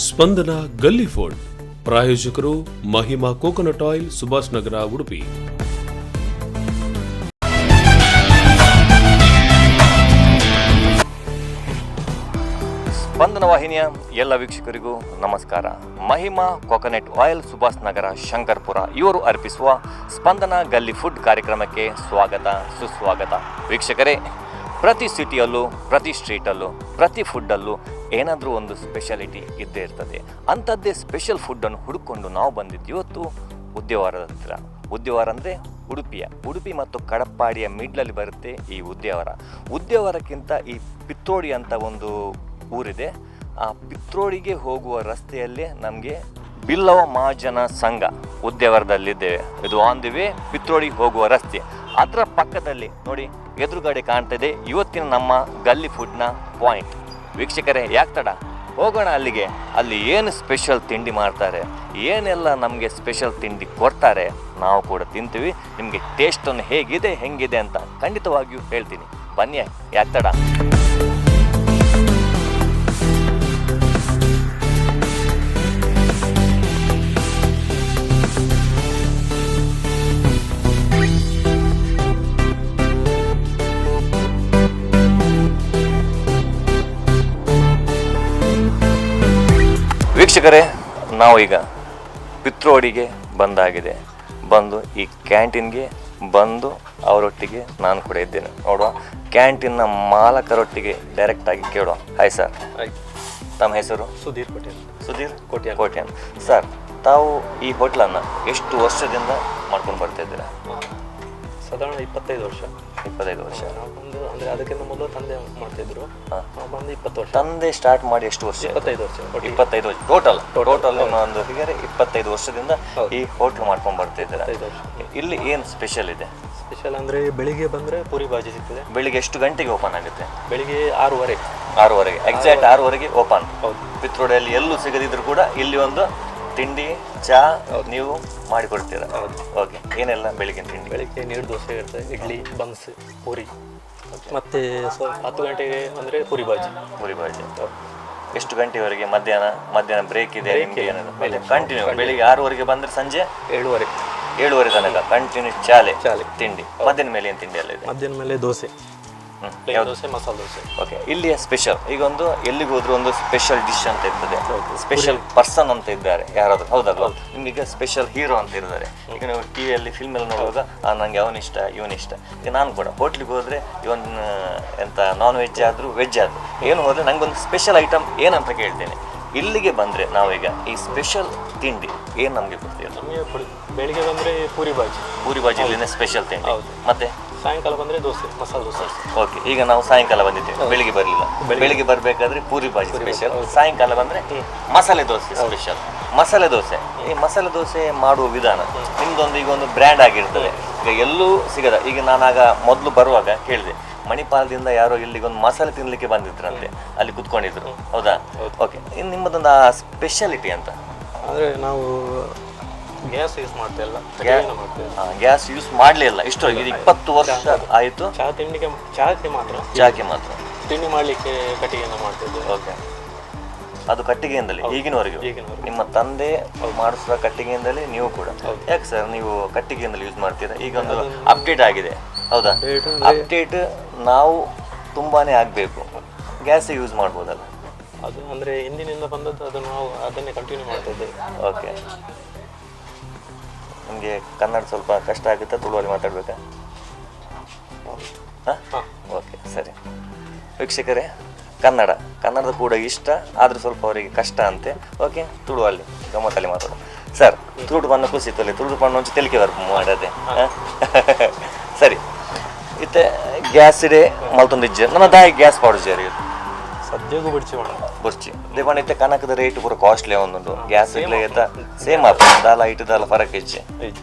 ಸ್ಪಂದನ ಗಲ್ಲಿ ಫುಡ್ ಪ್ರಾಯೋಜಕರು Mahima coconut oil, Subhash ನಗರ, ಉಡುಪಿ. ಸ್ಪಂದನ ವಾಹಿನಿಯ ಎಲ್ಲ ವೀಕ್ಷಕರಿಗೂ ನಮಸ್ಕಾರ. ಮಹಿಮಾ ಕೋಕೋನಟ್ ಆಯಿಲ್, ಸುಭಾಷ್ ನಗರ, ಶಂಕರ್ಪುರ ಇವರು ಅರ್ಪಿಸುವ ಸ್ಪಂದನ ಗಲ್ಲಿ ಫುಡ್ ಕಾರ್ಯಕ್ರಮಕ್ಕೆ ಸ್ವಾಗತ, ಸುಸ್ವಾಗತ. ವೀಕ್ಷಕರೇ, ಪ್ರತಿ ಸಿಟಿಯಲ್ಲೂ, ಪ್ರತಿ ಸ್ಟ್ರೀಟಲ್ಲೂ, ಪ್ರತಿ ಫುಡ್ಡಲ್ಲೂ ಏನಾದರೂ ಒಂದು ಸ್ಪೆಷಾಲಿಟಿ ಇದ್ದೇ ಇರ್ತದೆ. ಅಂಥದ್ದೇ ಸ್ಪೆಷಲ್ ಫುಡ್ಡನ್ನು ಹುಡುಕೊಂಡು ನಾವು ಬಂದಿದ್ದು ಇವತ್ತು ಉದ್ಯಾವರದ ಹತ್ರ. ಉದ್ಯಾವರ ಅಂದರೆ ಉಡುಪಿಯ ಉಡುಪಿ ಮತ್ತು ಕಡಪ್ಪಾಡಿಯ ಮಿಡ್ಲಲ್ಲಿ ಬರುತ್ತೆ ಈ ಉದ್ಯಾವರ. ಉದ್ಯಾವರಕ್ಕಿಂತ ಈ ಪಿತ್ರೋಡಿ ಅಂತ ಒಂದು ಊರಿದೆ. ಆ ಪಿತ್ರೋಡಿಗೆ ಹೋಗುವ ರಸ್ತೆಯಲ್ಲೇ ನಮಗೆ ಬಿಲ್ಲವ ಮಹಾಜನ ಸಂಘ ಉದ್ಯಾವರದಲ್ಲಿದ್ದೇವೆ. ಇದು on the way, ಪಿತ್ರೋಡಿಗೆ ಹೋಗುವ ರಸ್ತೆ. ಅದರ ಪಕ್ಕದಲ್ಲಿ ನೋಡಿ, ಎದುರುಗಡೆ ಕಾಣ್ತಿದೆ ಇವತ್ತಿನ ನಮ್ಮ ಗಲ್ಲಿ ಫುಡ್ನ ಪಾಯಿಂಟ್. ವೀಕ್ಷಕರೇ, ಯಾಕೆ ತಡ? ಹೋಗೋಣ ಅಲ್ಲಿಗೆ. ಅಲ್ಲಿ ಏನು ಸ್ಪೆಷಲ್ ತಿಂಡಿ ಮಾಡ್ತಾರೆ, ಏನೆಲ್ಲ ನಮಗೆ ಸ್ಪೆಷಲ್ ತಿಂಡಿ ಕೊಡ್ತಾರೆ, ನಾವು ಕೂಡ ತಿಂತೀವಿ. ನಿಮಗೆ ಟೇಸ್ಟನ್ನು ಹೇಗಿದೆ, ಹೆಂಗಿದೆ ಅಂತ ಖಂಡಿತವಾಗಿಯೂ ಹೇಳ್ತೀನಿ. ಬನ್ನಿ, ಯಾಕೆ ತಡ? ವೀಕ್ಷಕರೇ, ನಾವು ಈಗ ಪಿತ್ರೋಡಿಗೆ ಬಂದಾಗಿದೆ. ಬಂದು ಈ ಕ್ಯಾಂಟೀನ್ಗೆ ಬಂದು ಅವರೊಟ್ಟಿಗೆ ನಾನು ಕೂಡ ಇದ್ದೇನೆ. ನೋಡುವ, ಕ್ಯಾಂಟೀನ್ನ ಮಾಲಕರೊಟ್ಟಿಗೆ ಡೈರೆಕ್ಟಾಗಿ ಕೇಳುವ. Hi sir. Hi. ತಮ್ಮ ಹೆಸರು? ಸುಧೀರ್ ಪಟೇಲ್. ಸುಧೀರ್ ಕೋಟ್ಯಾನ್. ಕೋಟ್ಯಾನ್. ಸರ್, ತಾವು ಈ ಹೋಟ್ಲನ್ನು ಎಷ್ಟು ವರ್ಷದಿಂದ ಮಾಡ್ಕೊಂಡು ಬರ್ತಾ ಇದ್ದೀರಾ? ಸಾಧಾರಣ 25 ವರ್ಷ. 25 ವರ್ಷ. ನಾವು ಬಂದು, ಅಂದರೆ ಅದಕ್ಕಿಂತ ಮೊದಲು ತಂದೆ ಮಾಡ್ತಿದ್ರು. ನಾವು ಬಂದು 20 ವರ್ಷ. ತಂದೆ ಸ್ಟಾರ್ಟ್ ಮಾಡಿ ಎಷ್ಟು ವರ್ಷ ಆಯ್ತು? 25 ವರ್ಷ ಒಟ್ಟಿಗೆ. 25 ವರ್ಷ ಟೋಟಲ್. ಟೋಟಲ್ ನಿಮ್ಮ ಒಂದು ಫಿಗರ್ 25 ವರ್ಷದಿಂದ ಈ ಹೋಟ್ಲ್ ಮಾಡ್ಕೊಂಡು ಬರ್ತಾ ಇದ್ದೀರಾ. 25 ವರ್ಷ. ಇಲ್ಲಿ ಏನು ಸ್ಪೆಷಲ್ ಇದೆ? ಸ್ಪೆಷಲ್ ಅಂದರೆ ಬೆಳಿಗ್ಗೆ ಬಂದರೆ ಪೂರಿ ಭಾಜಿ ಸಿಗ್ತದೆ. ಬೆಳಿಗ್ಗೆ ಎಷ್ಟು ಗಂಟೆಗೆ ಓಪನ್ ಆಗುತ್ತೆ? ಬೆಳಿಗ್ಗೆ 6:30. 6:30ಗೆ, ಎಕ್ಸಾಕ್ಟ್ 6:30ಗೆ ಓಪನ್. ಹೌದು. ಪಿತ್ರೋಡಿಯಲ್ಲಿ ಎಲ್ಲೂ ಸಿಗದಿದ್ರು ಕೂಡ ಇಲ್ಲಿ ಒಂದು ತಿಂಡಿ, ಚಾ ನೀವು ಮಾಡಿಕೊಡ್ತೀರಾ. ಓಕೆ, ಏನೆಲ್ಲ ಬೆಳಿಗ್ಗೆ ತಿಂಡಿ? ಬೆಳಿಗ್ಗೆ ನೀರು ದೋಸೆ ಇರ್ತದೆ, ಇಡ್ಲಿ, ಬನ್ಸ್, ಪೂರಿ. ಮತ್ತು ಸ್ವಲ್ಪ 10 ಗಂಟೆಗೆ ಅಂದರೆ ಪೂರಿ ಭಾಜಿ. ಪೂರಿ ಭಾಜಿ. ಎಷ್ಟು ಗಂಟೆವರೆಗೆ? ಮಧ್ಯಾಹ್ನ ಮಧ್ಯಾಹ್ನ ಬ್ರೇಕ್ ಇದೆ ನಿಮಗೆ ಏನಾದ್ರು? ಕಂಟಿನ್ಯೂ ಬೆಳಿಗ್ಗೆ 6:30ಗೆ ಬಂದ್ರೆ ಸಂಜೆ 7:30. 7:30 ತನಕ ಕಂಟಿನ್ಯೂ ಚಾಲೆ. ಚಾಲೆ. ತಿಂಡಿ. ಮಧ್ಯಾಹ್ನ ಮೇಲೆ ಏನು ತಿಂಡಿ ಎಲ್ಲ ಇದೆ? ಮಧ್ಯಾಹ್ನ ಮೇಲೆ ದೋಸೆ, ಪ್ಲೇನ್ ದೋಸೆ, ಮಸಾಲೆ ದೋಸೆ. ಓಕೆ, ಇಲ್ಲಿಯ ಸ್ಪೆಷಲ್, ಈಗ ಒಂದು ಎಲ್ಲಿಗೆ ಹೋದ್ರು ಒಂದು ಸ್ಪೆಷಲ್ ಡಿಶ್ ಅಂತ ಇರ್ತದೆ, ಸ್ಪೆಷಲ್ ಪರ್ಸನ್ ಅಂತ ಇದ್ದಾರೆ ಯಾರಾದರೂ, ಹೌದಲ್ವಾ? ನಿಮ್ಗೀಗ ಸ್ಪೆಷಲ್ ಹೀರೋ ಅಂತ ಇರ್ತಾರೆ. ಈಗ ನೀವು ಟಿವಿಯಲ್ಲಿ, ಫಿಲ್ಮಲ್ಲಿ ನೋಡುವಾಗ ನನಗೆ ಅವನಿಷ್ಟ, ಇವನಿಷ್ಟ. ಈಗ ನಾನು ಕೂಡ ಹೋಟ್ಲಿಗೆ ಹೋದ್ರೆ, ಇವನ್ ಎಂತ ನಾನ್ ವೆಜ್ ಆದರೂ ವೆಜ್ ಆದರೂ ಏನು ಹೋದರೆ ನಂಗೊಂದು ಸ್ಪೆಷಲ್ ಐಟಮ್ ಏನಂತ ಕೇಳ್ತೇನೆ. ಇಲ್ಲಿಗೆ ಬಂದರೆ ನಾವೀಗ ಈ ಸ್ಪೆಷಲ್ ತಿಂಡಿ ಏನು ನಮಗೆ ಕೊಡ್ತೀರ? ನಮಗೆ ಬೆಳಿಗ್ಗೆ ಬಂದರೆ ಪೂರಿ ಭಾಜಿ. ಪೂರಿ ಬಾಜಿ ಇಲ್ಲಿನ ಸ್ಪೆಷಲ್ ತಿಂಡಿ. ಹೌದು. ಮತ್ತೆ? ಸಾಯಂಕಾಲ ಬಂದರೆ ದೋಸೆ, ಮಸಾಲೆ ದೋಸೆ. ಓಕೆ, ಈಗ ನಾವು ಸಾಯಂಕಾಲ ಬಂದಿದ್ದೇವೆ, ಬೆಳಿಗ್ಗೆ ಬರಲಿಲ್ಲ. ಬೆಳಿಗ್ಗೆ ಬರಬೇಕಾದ್ರೆ ಪೂರಿ ಬಾಜಿ ಸ್ಪೆಷಲ್, ಸಾಯಂಕಾಲ ಬಂದ್ರೆ ಮಸಾಲೆ ದೋಸೆ ಸ್ಪೆಷಲ್. ಮಸಾಲೆ ದೋಸೆ, ಈ ಮಸಾಲೆ ದೋಸೆ ಮಾಡುವ ವಿಧಾನ ನಿಮ್ದೊಂದು ಈಗ ಒಂದು ಬ್ರ್ಯಾಂಡ್ ಆಗಿರ್ತದೆ. ಈಗ ಎಲ್ಲೂ ಸಿಗದ. ಈಗ ನಾನಾಗ ಮೊದಲು ಬರುವಾಗ ಕೇಳಿದೆ, ಮಣಿಪಾಲದಿಂದ ಯಾರೋ ಇಲ್ಲಿಗೆ ಒಂದು ಮಸಾಲೆ ತಿನ್ಲಿಕ್ಕೆ ಬಂದಿದ್ರಂತೆ, ಅಲ್ಲಿ ಕುತ್ಕೊಂಡಿದ್ರು, ಹೌದಾ? ಓಕೆ, ಇನ್ನು ನಿಮ್ಮದೊಂದು ಆ ಸ್ಪೆಷಾಲಿಟಿ ಅಂತ? ಅಂದರೆ ನಾವು ಗ್ಯಾಸ್ ಯೂಸ್ ಮಾಡ್ತಾ ಇಲ್ಲ, ಕಟ್ಟಿಗೆಯಿಂದ ಮಾಡ್ತೇವೆ. ಗ್ಯಾಸ್ ಯೂಸ್ ಮಾಡಲಿಲ್ಲ ಇಷ್ಟು, ಇದು 20 ವರ್ಷ ಆಯಿತು. ಚಹಾ ತಿಂಡಿಗೆ, ಚಹಾಕ್ಕೆ ಮಾತ್ರ. ಚಾಕ್ಕೆ ಮಾತ್ರ. ತಿಂಡಿ ಮಾಡಲಿಕ್ಕೆ ಕಟ್ಟಿಗೆಯಿಂದ ಮಾಡ್ತಿದ್ದೆ. ಓಕೆ, ಅದು ಕಟ್ಟಿಗೆಯಿಂದಲೇ ಈಗಿನವರೆಗೂ? ಈಗಿನವರೆಗೂ. ನಿಮ್ಮ ತಂದೆ ಮಾಡಿಸುವ ಕಟ್ಟಿಗೆಯಿಂದಲೇ ನೀವು ಕೂಡ. ಯಾಕೆ ಸರ್ ನೀವು ಕಟ್ಟಿಗೆಯಿಂದಲೇ ಯೂಸ್ ಮಾಡ್ತೀರಾ? ಈಗ ಒಂದು ಅಪ್ಡೇಟ್ ಆಗಿದೆ, ಹೌದಾ? Update? Update ನಾವು ತುಂಬಾನೇ ಆಗಬೇಕು. ಗ್ಯಾಸ್ ಯೂಸ್ ಮಾಡ್ಬೋದಲ್ಲ? ಅದು ಅಂದರೆ ಹಿಂದಿನಿಂದ ಬಂದದ್ದು, ಅದನ್ನು ನಾವು ಅದನ್ನೇ ಕಂಟಿನ್ಯೂ ಮಾಡ್ತಾ ಇದ್ದೇವೆ. ಓಕೆ, ನಿಮಗೆ ಕನ್ನಡ ಸ್ವಲ್ಪ ಕಷ್ಟ ಆಗುತ್ತಾ? ತುಳುವಲ್ಲಿ ಮಾತಾಡಬೇಕಾ? ಹಾಂ. ಹಾಂ. ಓಕೆ, ಸರಿ. ವೀಕ್ಷಕರೇ, ಕನ್ನಡ ಕನ್ನಡದ ಕೂಡ ಇಷ್ಟ, ಆದರೂ ಸ್ವಲ್ಪ ಅವರಿಗೆ ಕಷ್ಟ ಅಂತೆ. ಓಕೆ, ತುಳುವಲ್ಲಿ ಗಮ್ಮತ್ತಲ್ಲಿ ಮಾತಾಡು. ಸರ್, ತುಳುಟು ಪನ್ನ ಖುಷಿ ತೊಲೆ, ತುಳುಟು ಪನ್ನ ಒಂಚು ತೆಲಿಕೆ ಬರ್ಪು ಮಾಡದೆ. ಸರಿ, ಇತ್ತೆ ಗ್ಯಾಸ್ ಇಡೆ ಮಲ್ತೊಂದಿಜ್ಜೆ ನನ್ನ ದಾಯಿ ಗ್ಯಾಸ್ ಪಾಡು ಜೇರಿ? ಸದ್ಯಗೂ ಬಿಡ್ಸಿ ಮಾಡೋಣ. ಬೊರ್ಚಿ ದೇಪಂಡ ಇತ್ತೆ ಕನಕದ ರೇಟ್ ಪೂರ ಕಾಸ್ಟ್ಲಿ ಒಂದುಂಡು. ಗ್ಯಾಸ್ ಏತ ಸೇಮ್ ಆಪ ದಾಲ ಇಟ್ಟು ದಾಲ ಫರಕ್ ಹೆಚ್ಚೆ? ಐದು.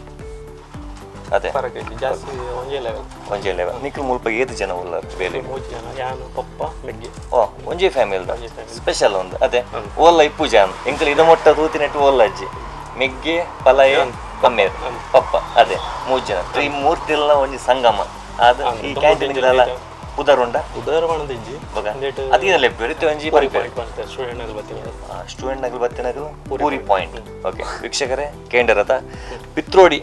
ಅದೇ. ಫರಕ್ ಐತಿ, ಜಾಸ್ತಿ ಒಂಜೇ ಲೆವೆಲ್. ಒಂಜೇ ಲೆವೆಲ್. ನಿಕ್ಲು ಮುಲ್ಪ ಏತ್ ಜನ ಉಲ್ಲರ್ ಬೇಲೆ? ಮೂರು ಜನ, ಯಾನು, ಪಪ್ಪ, ಮೆಗ್ಗಿ. ಓ, ಒಂಜೇ ಫ್ಯಾಮಿಲಿ ಸ್ಪೆಷಲ್ ಒಂದು ಅದೇ. ಓಲ್ಲ ಇಪ್ಪು ಜಾನ್ ಎಂಕಲ್ ಇದ ಮೊಟ್ಟ ತೂತಿನೆಟ್ಟು ಓಲ್ಲ ಅಜ್ಜಿ, ಮೆಗ್ಗೆ, ಪಲಯ, ಕಮ್ಮೇರ್, ಪಪ್ಪ, ಅದೇ ಮೂರು ಜನ. ತ್ರಿಮೂರ್ತಿಲ್ಲ ಒಂಜಿ ಸಂಗಮ ಅದು ಈ ಕ್ಯಾಂಟೀನ್. ಪುದರುಂಡ ಉದಾರ ಪಣದಿಜ್ಜಿ. ಅದೇನ ಲೆಪ್ಪೇರು ಇತ್ತೆ ಒಂಜಿ ಪೂರಿ ಪಾಯಿಂಟ್ ಪಂತೆ ಸ್ಟೂಡೆಂಟ್ ನಗಲು ಬತ್ತಿನ. ಸ್ಟೂಡೆಂಟ್ ನಗಲು ಬತ್ತಿನಗಲು ಪೂರಿ ಪಾಯಿಂಟ್. ಓಕೆ ವೀಕ್ಷಕರೇ, ಕೇಂದ್ರತ ಪಿತ್ರೋಡಿ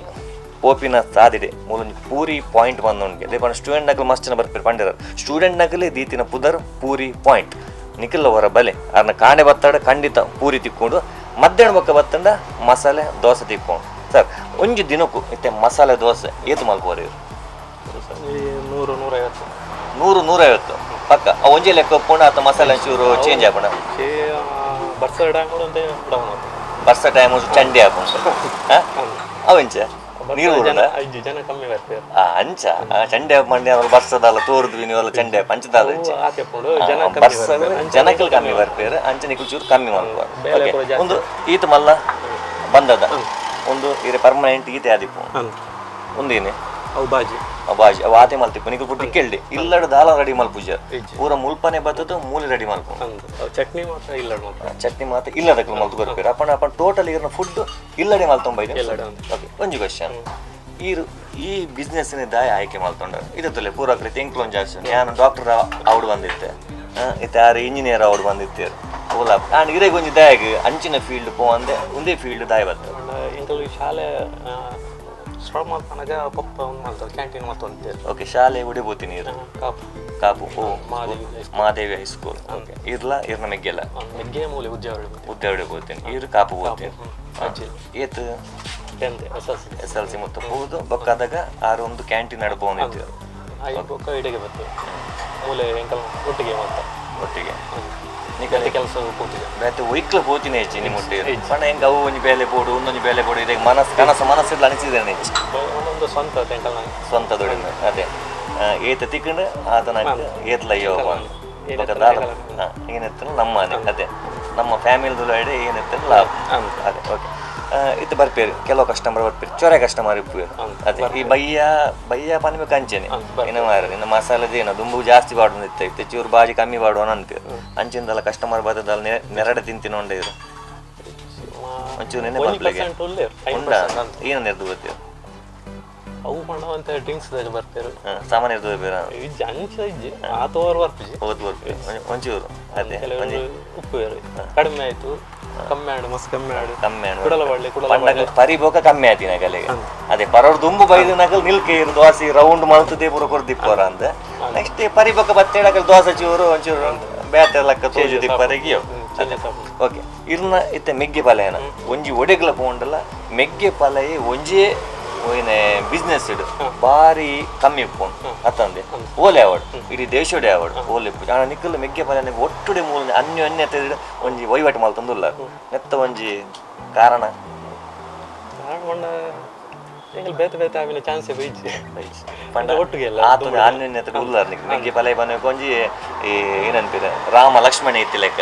ಪೋಪಿನ ಸಾದಿಡೆ ಮೂಲೊಂಜಿ ಪೂರಿ ಪಾಯಿಂಟ್ ಬಂದುಂಡು. ಅದೇ ಪಂಡ ಸ್ಟೂಡೆಂಟ್ ನಕಲು ಮಸ್ತ್ ಜನ ಬರ್ಪೇರು ಪಂಡಿರ. ಸ್ಟೂಡೆಂಟ್ ನಕಲೇ ದೀತಿನ ಪುದರ್ ಪೂರಿ ಪಾಯಿಂಟ್. ನಿಖಿಲ್ ಅವರ ಬಲೆ ಅರ್ನ ಕಾಣೆ ಬತ್ತಾಡ ಖಂಡಿತ ಪೂರಿ ತಿಕ್ಕೊಂಡು, ಮಧ್ಯಾಹ್ನ ಬೊಕ್ಕ ಬತ್ತಂಡ ಮಸಾಲೆ ದೋಸೆ ತಿಕ್ಕೊಂಡು. ಸರ್, ಒಂಜಿ ದಿನಕ್ಕೂ ಇತ್ತೆ ಮಸಾಲೆ ದೋಸೆ ಏತು ಮಲ್ಪೋರು? 100 150. 100 150 ಪಕ್ಕ. ಒಂಜಿ ಲೆಕ್ಕ ಒಪ್ಪುಂಡ ಆತ ಮಸಾಲೆ ಚೂರು ಚೇಂಜ್ ಆಪುಂಡ? ಬರ್ಸ ಟೈಮ್ ಡೌನ್ ಆಪುಂಡು. ಬರ್ಸ ಟೈಮ್ ಚಂಡಿ ಆಪುಂಡು. ಅವೆಂಚ ನೀರು ಊರುಂಡ? ಜನ ಕಮ್ಮಿ ಬರ್ತಾರೆ. ಅಂಚ ಚಂಡೆ ಮಂಡ್ಯ ಬರ್ಸದಲ್ಲ ತೋರುದು ನೀವೆಲ್ಲ ಚಂಡೆ ಪಂಚದಾಲ ಬರ್ಸ ಜನಕ್ಕೆ ಕಮ್ಮಿ ಬರ್ಪೇರು, ಅಂಚ ನಿಕುಲು ಚೂರು ಕಮ್ಮಿ ಮಲ್ಪುವ. ಒಂದು ಈತ ಮಲ್ಲ ಬಂದದ ಒಂದು ಇರೆ ಪರ್ಮನೆಂಟ್ ಈತೆ ಆದಿಪ್ಪು ಒಂದೇನೆ ಅವು ಬಾಜಿ. ಬಾಜಿ ಅವು ಆತೆ ಮಲ್ತಿಪ್ಪು ನಿಕುಲು ಪುಟ್ಟಿ ಕೇಳಿ ಇಲ್ಲಡ ದಾಲ ರೆಡಿ ಮಲ್ಪುಜ ಪೂರ ಮುಲ್ಪನೆ ಬತ್ತದು ಮೂಲೆ ರೆಡಿ ಮಲ್ಪು. ಚಟ್ನಿ ಮಾತ್ರ ಇಲ್ಲ, ಚಟ್ನಿ ಮಾತ್ರ ಇಲ್ಲದಕ್ಕೂ ಮಲ್ತು ಕೊರ್ಪೇರು. ಅಪ್ಪಣ ಅಪ್ಪಣ ಟೋಟಲ್ ಇರನ ಫುಡ್ ಇಲ್ಲಡೆ ಮಲ್ತೊಂಬ. ಓಕೆ, ಒಂಜಿ ಕ್ವಶನ್, ಈ ಬಿಸ್ನೆಸ್ ದಾಯ ಆಯ್ಕೆ ಮಲ್ತೊಂಡ ಇದತ್ತಲೆ ಪೂರ ಕಡೆ ತೆಂಕ್ಲೊಂದು ಜಾಸ್ತಿ. ನಾನು ಡಾಕ್ಟರ್ ಅವಡು ಬಂದಿತ್ತೆ, ಇತ್ತೆ ಯಾರು ಇಂಜಿನಿಯರ್ ಅವಡು ಬಂದಿತ್ತೆ ಓಲ ಆಂಡ್ ಇರೆಗ್ ಒಂಜಿ ದಾಯಗ್ ಅಂಚಿನ ಫೀಲ್ಡ್ ಪೋವಂದೆ ಒಂದೇ ಫೀಲ್ಡ್ ದಾಯ ಬತ್ತ. ಎಂಕಲು ಶಾಲೆ ಸ್ಟಾರ್ಟ್ ಮಲ್ಪನಾಗ ಪಪ್ಪ ಒಂದು ಮಲ್ತ ಕ್ಯಾಂಟೀನ್ ಮಲ್ತೊಂತೆ. ಓಕೆ, ಶಾಲೆ ಉಡೆ ಪೋತೀನಿ ಕಾಪು. ಕಾಪು, ಓ ಮಹಾದೇವಿ high school. Okay, ಇರ್ಲ ಇರ್ನ ಮೆಗ್ಗೆಲ್ಲ ಮೆಗ್ಗೆ ಮೂಲೆ ಉದ್ಯಾವಳಿ ಉದ್ಯಾವಳಿ ಪೋತೀನಿ, ಇರು ಕಾಪು ಪೋತೀನಿ. ಏತ್ 10th S L C. S L C ಮೊತ್ತ ಹೋದು ಬೊಕ್ಕಾದಾಗ ಆರು ಒಂದು ಕ್ಯಾಂಟೀನ್ ನಡ್ಬೋಂದಿತ್ತು. ಬೊಕ್ಕ ಇಡೆಗೆ ಬತ್ತು ಮೂಲೆ ಎಂಕಲ್ ಒಟ್ಟಿಗೆ ಮತ್ತ ಒಟ್ಟಿಗೆ ನಿಕಲೆ ಕೆಲಸ ಪೋತಿದೆ ಬೇತೆ ಒಯ್ಕ್ಲ ಪೋತಿನ ಹೆಚ್ಚಿ ನಿಮ್ಮ ಒಟ್ಟಿಗೆ ಪಂಡ ಹೆಂಗೆ ಅವು ಒಂಜಿ ಬೇಲೆ ಪೋಡು ಒಂದೊಂದು ಬೇಲೆ ಪೋಡು ಇದಕ್ಕೆ ಮನಸ್ಸು ಕನಸು ಮನಸ್ಸಿಲ್ಲ ಅನಿಸಿದ್ದೇನೆ ಹೆಚ್ಚು ಒಂದೊಂದು ಸ್ವಂತ ಎಂಕಲ್ ಸ್ವಂತ ದುಡಿಮೆ. ಅದೇ ಏತ ತಿಕ್ಕಂಡು ಆತನ ಏತ್ಲ ಅಯ್ಯೋ ಏನೆತ್ತನು ನಮ್ಮ ಅದೇ ನಮ್ಮ ಫ್ಯಾಮಿಲಿ ಏನೆತ್ತನು ಲಾಭ. ಅದೇ ಓಕೆ, ಇದು ಬರ್ಪೇರು ಕೆಲವು ಕಸ್ಟಮರ್ ಬರ್ಪೇರು, ಚೊರೆ ಕಸ್ಟಮರ್ ಇಪ್ಪೇರು. ಅದೇ ಈ ಬಯ್ಯ ಬಯ್ಯ ಪನ್ಬೇಕು ಅಂಚೆನೆ ಇನ್ನು ಮಾರ ಇನ್ನು ಮಸಾಲೆದ ಏನೋ ದುಂಬು ಜಾಸ್ತಿ ಬಾಡೋದು ಇತ್ತು ಇತ್ತೆ ಚೂರು ಬಾಜಿ ಕಮ್ಮಿ ಬಾಡುವನ ಅನ್ಪೇರು. ಅಂಚಿಂದಲ್ಲ ಕಸ್ಟಮರ್ ಬರ್ತದಲ್ಲ ನೆರಡೆ ತಿಂತಿನ ಉಂಡೆ ಇರು ಒಂಚೂರು ನೆನೆ ಉಂಡ ಏನು ನೆರೆದು ಬರ್ತೀವಿ ಅವು ಪಂಡ ಡ್ರಿಂಕ್ಸ್ ಬರ್ಪೇರು ಸಾಮಾನ್ಯ ಇರ್ತದೆ ಬೇರೆ ಅಂಚ ಇಜ್ಜಿ ಆತೋರ್ ಬರ್ಪುಜಿ ಹೋದ್ ಬರ್ಪೇರು ಒಂಚೂರು. ಅದೇ ಉಪ್ಪು ಬೇರೆ ಕಡಿಮೆ ಆಯ್ತು, ಕಮ್ಮಿ ಆಡು ಮಸ್ತ್ ಕಮ್ಮಿ ಆಡು ಕಮ್ಮಿ ಆಡು ಕುಡಲ ಬಳ್ಳಿ ಕುಡಲ ಪಂಡಗ ಪರಿಬೋಕ ಕಮ್ಮಿ ಆಯ್ತು ನಗಲಿಗೆ. ಅದೇ ಪರೋರ್ ದುಂಬು ಬೈದು ನಗಲ್ ನಿಲ್ಕೆ ಇರು ದೋಸೆ ರೌಂಡ್ ಮಲ್ತದೆ ಪೂರ ಕೊರ್ದಿಪ್ಪೋರ ಅಂದ. ನೆಕ್ಸ್ಟ್ ಪರಿಬೋಕ ಬತ್ತೇಡಕಲ್ ದೋಸೆ ಚೂರು ಒಂಚೂರು ಬೇತೆ ಲಕ್ಕ ತೋಜು ದಿಪ್ಪರೆಗಿಯೋ. ಓಕೆ, ಇರ್ನ ಇತ್ತೆ ಮೆಗ್ಗೆ ಪಲೆಯನ ಒಂಜಿ ಒಡೆಗ್ಲ ಪೋಂಡಲ ಮೆಗ್ಗೆ ಪಲೆಯೇ ಒಂಜೇ ಏನೇ ಬಿಸ್ನೆಸ್ ಇಡು ಬಾರಿ ಕಮ್ಮಿ ಉಪ್ಪುಂಡು ಅತ್ತಂದೆ ಓಲೆ ಆವಡು ಇಡೀ ದೇಶೋಡೆ ಆವಡು ಓಲೆ ಉಪ್ಪು. ಆಂಡ ನಿಕ್ಕಲ್ ಮೆಗ್ಗೆ ಪಲೆನ ಒಟ್ಟುಡೆ ಮೂಲ ಅನ್ಯೋನ್ಯತೆ ಒಂಜಿ ವಹಿವಾಟು ಮಲ್ತೊಂದುಲ್ಲ ನೆತ್ತ ಒಂಜಿ ಕಾರಣ ಬೇತೆ ಬೇತೆ ಆಪಿನ ಚಾನ್ಸ್ ಇಜ್ಜಿ ಪಂಡ ಒಟ್ಟಿಗೆ ಆತನ ಅನ್ಯೋನ್ಯತೆ ಉಲ್ಲಾರ್ ನಿಕ್ ಮೆಗ್ಗೆ ಪಲೆ ಬನ್ನಬೇಕು ಒಂಜಿ ಏನನ್ಪಿರ ರಾಮ ಲಕ್ಷ್ಮಣ ಇತ್ತಿ ಲೆಕ್ಕ.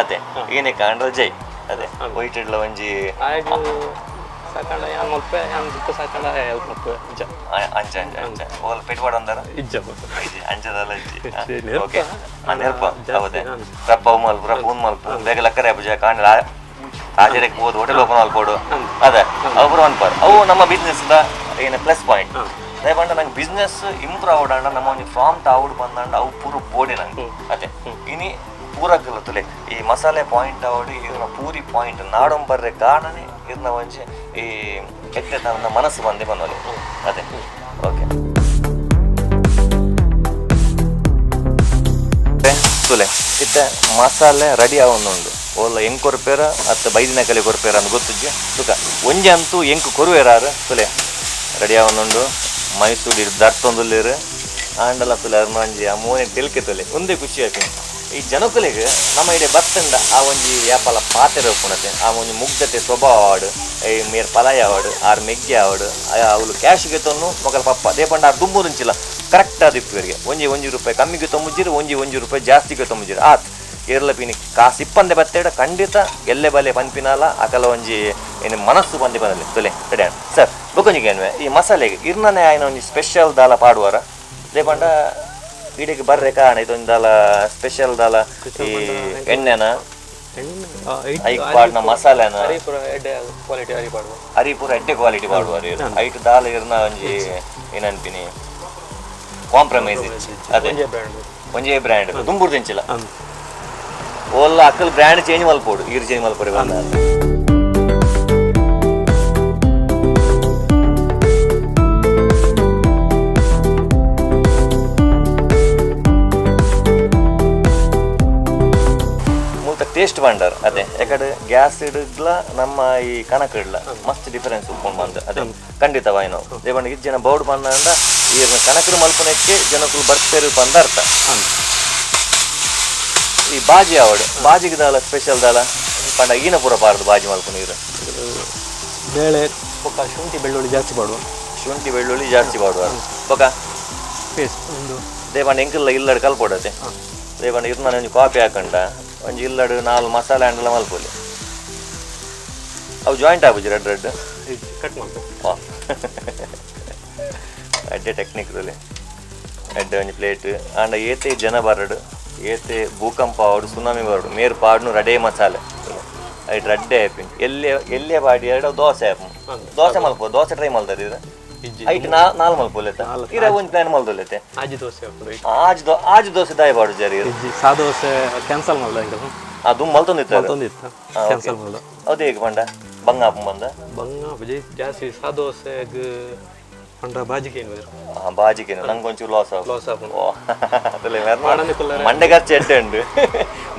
ಅದೇ ಏನೇ ಕಾಂಡ್ರ ಜೈ. ಅದೇ ವೈಟ್ ಒಂಜಿ ಸಾಕಂಡ ಯಾನ್ ಮಲ್ಪೆ ಯಾನ್ ಬುಕ್ಕ ಸಾಕಂಡ ಹೆಲ್ಪ್ ಮಲ್ಪೆ ಇಜ್ಜ ಅಂಚ ಅಂಚ ಅಂಚ ಓಲ್ ಪೆಟ್ವಾಡ ಅಂದಾರ ಇಜ್ಜ ಅಂಚದಲ್ಲ ಇಜ್ಜಿ. ಓಕೆ, ನೆರ್ಪ ಹೌದೇ ರಪ್ಪ ಅವು ಮಲ್ಪ ರಪ್ಪ ಉನ್ ಮಲ್ಪ ಬೇಗ ಲಕ್ಕರೆ ಪೂಜೆ ಕಾಂಡ ಆಚೆರಕ್ಕೆ ಹೋದು ಹೋಟೆಲ್ ಓಪನ್ ಮಲ್ಪೋಡು. ಅದೇ ಅವು ಪೂರ ಅನ್ಪಾರು ಅವು ನಮ್ಮ ಬಿಸ್ನೆಸ್ the ಏನ ಪ್ಲಸ್ ಪಾಯಿಂಟ್. ಅದೇ ಪಂಡ ನಂಗೆ ಬಿಸ್ನೆಸ್ ಇಂಪ್ರೂವ್ ಆವಡಂಡ ನಮ್ಮ ಒಂಜಿ ಫಾರ್ಮ್ ತಾವುಡು ಬಂದಂಡ ಅವು ಪೂರ ಬೋಡಿ ನಂಗೆ. ಅದೇ ಇನಿ ಪೂರಕ್ಕಲ್ಲ ತುಲೆ ಈ ಮಸಾಲೆ ಪಾಯಿಂಟ್ ಆವಡು ಇರ್ನ ಪೂರಿ ಪಾಯಿಂಟ್ ನಾಡೊಂಬರ್ರೆ ಕಾರಣನೇ ಇರ್ನ ಒಂಜಿ ಈ ಎಡ್ಡೆ ನನ್ನ ಮನಸ್ಸು ಬಂದೆ ಬಂದೋಲೆ. ಅದೇ ಓಕೆ ತುಲೆ ಇತ್ತೆ ಮಸಾಲೆ ರೆಡಿ ಆವೊಂದುಂಡು ಓಲ ಎಂಕ್ ಕೊರ್ಪೇರ ಅತ್ತ ಬೈದಿನ ಕಲೆ ಕೊರ್ಪೇರ ಅಂದ್ ಗೊತ್ತುಜ್ಜಿ ತುಕ ಒಂಜಿ ಅಂತೂ ಎಂಕ್ ಕೊರುವೇರಾರು. ತುಲೆ ರೆಡಿ ಆವೊಂದುಂಡು ಮೈಸೂರು ದರ್ತೊಂದುಲ್ಲೇರು ಆಂಡಲ ತುಲೆ ಅರ್ನ ಒಂಜಿ ಆ ಮೋನೆ ತೆಲ್ಕೆ ತುಲೆ ಒಂದೇ ಖುಷಿ ಆಯ್ತು. ಈ ಜನಕುಲೆಗ್ ನಮ್ಮ ಇಡೆ ಬತ್ತಂಡ ಆ ಒಂಜಿ ಯಾಪಲ ಪಾತೆರ ಉಪ್ಪುನತೆ ಆ ಒಂಜಿ ಮುಗ್ಧತೆ ಸ್ವಭಾವ ಆವಡು ಈ ಮೇರ್ ಪಲಾಯ ಆವಡು ಆರ್ ಮೆಗ್ಗೆ ಆವಡು ಅವಳು ಕ್ಯಾಶ್ಗೆ ತೊನ್ನು ಮೊಕಲ ಪಪ್ಪ ಅದೇ ಪಂಡ ಆರ್ ದುಂಬು ನುಂಚಿಲ್ಲ ಕರೆಕ್ಟ್ ಆದ ಇಪ್ಪುವರಿಗೆ ಒಂಜಿ ಒಂಜಿ ರೂಪಾಯಿ ಕಮ್ಮಿಗೆ ತೊಂಬುಜಿರು ಒಂಜಿ ಒಂಜಿ ರೂಪಾಯಿ ಜಾಸ್ತಿಗೆ ತೊಂಬುಜಿರು ಆತ್ ಏರ್ಲ ಪೀನಿ ಕಾಸು ಇಪ್ಪಂದೆ ಬತ್ತೇಡ ಖಂಡಿತ ಎಲ್ಲೆ ಬಲೆ ಪನ್ಪಿನಾಲ ಅಕಲ ಒಂಜಿ ಏನು ಮನಸ್ಸು ಬಂದೆ ಬಂದಲ್ಲಿ ತೊಲೆ ರೆಡಿ ಸರ್. ಬೊಕೊಂಜಿಗೆ ಏನ್ವೆ ಈ ಮಸಾಲೆಗೆ ಇರ್ನನೆ ಆಯ್ನ ಒಂಜಿ ಸ್ಪೆಷಲ್ ದಾಲ ಪಾಡುವಾರ ಅದೇ ಪಂಡ ಇಡೀ ಬರ್ರೆ ಕಾರಣ ಇದೊಂದು ದಾಲ ಸ್ಪೆಷಲ್ ದಾಲ ಈ ಎಣ್ಣೆನ ಐಕ್ ಪಾಡ್ನ ಮಸಾಲೆನ ಅರಿಪುರ ಎಡ್ಡೆ ಕ್ವಾಲಿಟಿ ಪಾಡುವಾರ ಐಟ್ ದಾಲ ಇರ್ನ ಒಂಜಿ ಏನನ್ಪಿನಿ Compromise ಅದೇ. ಒಂಜೇ ಬ್ರ್ಯಾಂಡ್. ಒಂಜೇ ಬ್ರ್ಯಾಂಡ್ ದುಂಬುರ್ದು ಎಂಚಿಲ್ಲ. ಅಂದ್. ಓಲ್ಲ ಅಕ್ಕಲ್ ಬ್ರ್ಯಾಂಡ್ ಚೇಂಜ್ ಮಲ್ಪೋಡು, ಈರ್ ಚೇಂಜ್ ಮಲ್ಪೊಡು ಬಂದ. ಮೂಲ್ತ ಟೇಸ್ಟ್ ಬಂಡಾರ್ ಅದೇ. ಯಾಕಡೆ ಗ್ಯಾಸ್ ಇಡ್ಲ ನಮ್ಮ ಈ ಕಣಕ್ ಇಡ್ಲ ಮಸ್ತ್ ಡಿಫರೆನ್ಸ್ ಉಪ್ಪುಂಡು ಬಂದು ಅದೇ. ಖಂಡಿತವಾಯಿನ ದೇವಣ್ಣ ಇಜ್ಜನ ಜನ ಬೌಡ್ ಬಂದ ಈ ಕಣಕರು ಮಲ್ಪನಕ್ಕೆ ಜನಕುಲು ಬರ್ಪೇರು ಬಂದ ಅರ್ಥ. ಈ ಬಾಜಿ ಆವಡು ಬಾಜಿಗೆ ದಾಲ ಸ್ಪೆಷಲ್ ದಾಲ ಪಂಡ ಈನ ಪೂರ ಬಾರದು ಬಾಜಿ ಮಲ್ಪು ನೀರು. ಬೇಳೆ ಬೊಕ್ಕ ಶುಂಠಿ ಬೆಳ್ಳುಳ್ಳಿ ಜಾಸ್ತಿ ಪಾಡುವ. ಶುಂಠಿ ಬೆಳ್ಳುಳ್ಳಿ ಜಾಸ್ತಿ ಪಾಡುವ ಬೊಕ ಪೇಸ್ಟ್ ಒಂದು. ದೇವಣ್ಣ ಎಂಕಲ್ಲ ಇಲ್ಲಡ್ ಕಲ್ಪೊಡತೆ. ದೇವಣ್ಣ ಇರ್ನ ಒಂಜಿ ಕಾಪಿ ಹಾಕಂಡ ಒಂಜಿ ಇಲ್ಲಡ್ ನಾಲ್ ಮಸಾಲೆ ಅಂಡಲ ಮಲ್ಪೊಲಿ. ಅವು ಜಾಯಿಂಟ್ ಆಪುಜಿ red red. Cut ಮಾಡ್ಕೊ. ವಾ, ಎಡ್ಡೆ ಟೆಕ್ನಿಕ್ ದಲ್ಲಿ ಎಡ್ಡೆ ಒಂಜಿ ಪ್ಲೇಟ್ ಆಂಡ ಏತೆ ಜನ ಬರಡು, ಏತೆ ಭೂಕಂಪ ಆವಡು, ಸುನಾಮಿ ಬರಡು, ಮೇರ್ ಪಾಡ್ನು ರಡೇ ಮಸಾಲೆ ಐಟ್ ರಡ್ಡೆ ಆಪಿನ್. ಎಲ್ಲೆ ಎಲ್ಲೆ ಪಾಡಿ ಎರಡು ದೋಸೆ ಆಪು. ದೋಸೆ ಮಲ್ಪು, ದೋಸೆ ಟ್ರೈ ಮಲ್ತಾರೆ ಇದು. ಇಜ್ಜಿ. ಐಟ್ ನಾಲ್ ಮಲ್ಪೊಲೆತ ಇರ ಒಂಜಿ ಪ್ಲಾನ್ ಮಲ್ದೊಲೆತೆ. ಆಜಿ ದೋಸೆ ಹಾಕೋದು. ಆಜ್ ದೋ ಆಜ್ ದೋಸೆ ದಾಯ ಪಾಡು ಜರಿ. ಇಜ್ಜಿ, ಸಾ ದೋಸೆ ಕ್ಯಾನ್ಸಲ್ ಮಲ್ದ ಎಂಕಲ್. ಅದು ಮಲ್ತೊಂದಿತ್ತು. ಮಲ್ತೊಂದಿತ್ತು, ಕ್ಯಾನ್ಸಲ್ ಮಲ್ದ. ಹೌದು, ಹೇಗೆ ಪಂಡ ಬಂಗ ಆಪು ಬಂದ. ಬಂಗ ಜಾಸ್ತಿ ಸಾ ದೋಸೆಗ್ ಪಂಡ ಬಾಜಿಗೆ ಏನು? ಬಾಜಿಗೆ ನಂಗೊಂಚೂರು ಲಾಸ್ ಆಪು. ಲಾಸ್ ಆಪುಂಡು. ಓ, ಅತಲೆ ಮಂಡೆ ಖರ್ಚು ಎಡ್ಡೆ ಉಂಡು.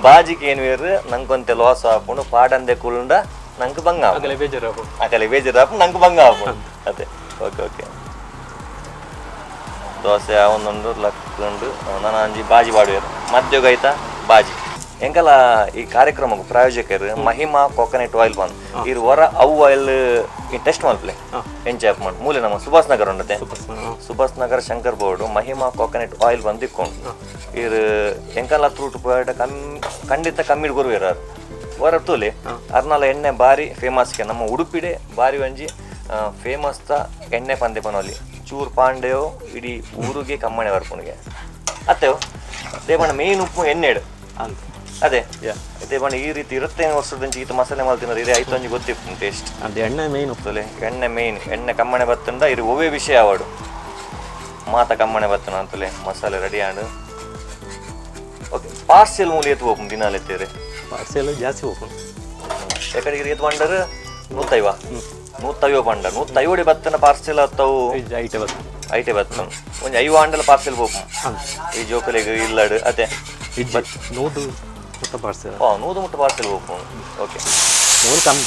ಬಾಜಿಗೆ ಏನು ಬೇರು ನಂಗೊಂತೆ ಲಾಸ್ ಆಪುಂಡು. ಪಾಡಂದೆ ಕುಲ್ಂಡ ನಂಗೆ ಬಂಗ ಆಪುಂಡು. ಆಗಲೇ ಬೇಜಾರು ಆಪುಂಡು. ಅಕಲೆ ಬೇಜಾರು ಆಪುಂಡು, ನಂಗೆ ಬಂಗ ಆಪುಂಡು ಅದೇ. Okay okay. Dosa ಒಂದುಂಡು ಲಕ್ಕುಂಡು. ನಾನು ಅಂಜಿ ಬಾಜಿ ಪಾಡುವೆರ್ ಮಧ್ಯೋಗ ಆಯ್ತಾ ಬಾಜಿ. ಎಂಕಲ ಈ ಕಾರ್ಯಕ್ರಮಕ್ಕೆ ಪ್ರಾಯೋಜಕರು ಮಹಿಮಾ ಕೋಕೋನಟ್ ಆಯಿಲ್ ಬಂದು ಇರು ಹೊರ ಅವು ಆಯಿಲ್ ಈ ಟೆಸ್ಟ್ ಮಲ್ಪಲೆ ಎಂಚ ಆಪ್ ಮಾಡಿ. ಮೂಲೆ ನಮ್ಮ ಸುಭಾಷ್ ನಗರ ಉಂಡತೆ, ಸುಭಾಷ್ ನಗರ Shankar board Mahima coconut oil ಬಂದು ಇಕ್ಕೊಂಡು ಇರು ಎಂಕಲ ತ್ರೂಟ್ ಪೋಯಡ ಕಮ್ಮಿ ಖಂಡಿತ ಕಮ್ಮಿ ಗುರುವೇರ ಹೊರ ತೂಲೆ. ಅರ್ನಾಲ ಎಣ್ಣೆ ಬಾರಿ ಫೇಮಸ್ಗೆ ನಮ್ಮ ಉಡುಪಿಡೆ ಬಾರಿ ಒಂಜಿ ಫೇಮಸ್ ತ ಎಣ್ಣೆ ಪಂದೆ ಪನೋಲಿ ಚೂರು ಪಾಂಡೆಯೋ ಇಡೀ ಊರಿಗೆ ಕಮ್ಮಣೆ ಬರ್ಪುನಿಗೆ ಅತ್ತೆವು. ದೇವಣ್ಣ ಮೇನ್ ಉಪ್ಪು ಎಣ್ಣೆಡು ಅಂತ ಅದೇ. ದೇವಣ್ಣ ಈ ರೀತಿ 25 ವರ್ಷದಂಚಿ ಈತ ಮಸಾಲೆ ಮಲ್ತಿನದು ಇದೇ ಆಯ್ತು ಒಂಜಿ ಗೊತ್ತಿಪ್ಪು ಟೇಸ್ಟ್. ಅದು ಎಣ್ಣೆ ಮೇಯ್ನ್ ಉಪ್ಪು. ತಲೆ ಎಣ್ಣೆ ಮೇಯ್ನ್. ಎಣ್ಣೆ ಕಮ್ಮಣೆ ಬತ್ತಂಡ ಇರು ಒವೇ ವಿಷಯ ಆವಡು ಮಾತ ಕಮ್ಮಣೆ ಬತ್ತನ ಅಂತಲೇ ಮಸಾಲೆ ರೆಡಿ ಆಂಡು. ಓಕೆ, ಪಾರ್ಸೆಲ್ ಮೂಲ ಏತು ಹೋಪುಂಡು ದಿನಾಲ ಎತ್ತೇರೆ? ಪಾರ್ಸೆಲ್ ಜಾಸ್ತಿ ಹೋಗ್ಕೊಂಡು. ಯಾಕಡೆ ಏತು ಪಂಡರ್ ನೂತ್ತೈವ ನೂತ್ತೈವ ಪಂಡರ್ ನೂತ್ತೈವಡಿ ಬತ್ತನ ಪಾರ್ಸೆಲ್ ಅತ್ತವು. ಐಟೆ ಬರ್ತದೆ. ಐಟೆ ಬತ್ತನ ಒಂಜಿ ಐವ ಆಂಡಲ ಪಾರ್ಸೆಲ್ ಪೋಪು ಈ ಜೋಕಲಿಗೆ ಇಲ್ಲಡು ಅದೇ. ಇಜ್ಜಿ, ನೂದು ಮುಟ್ಟ ಪಾರ್ಸೆಲ್. ಓ, ನೂದು ಮುಟ್ಟ ಪಾರ್ಸೆಲ್ ಪೋಪು. ಓಕೆ. ನೂರು ಕಮ್ಮಿ.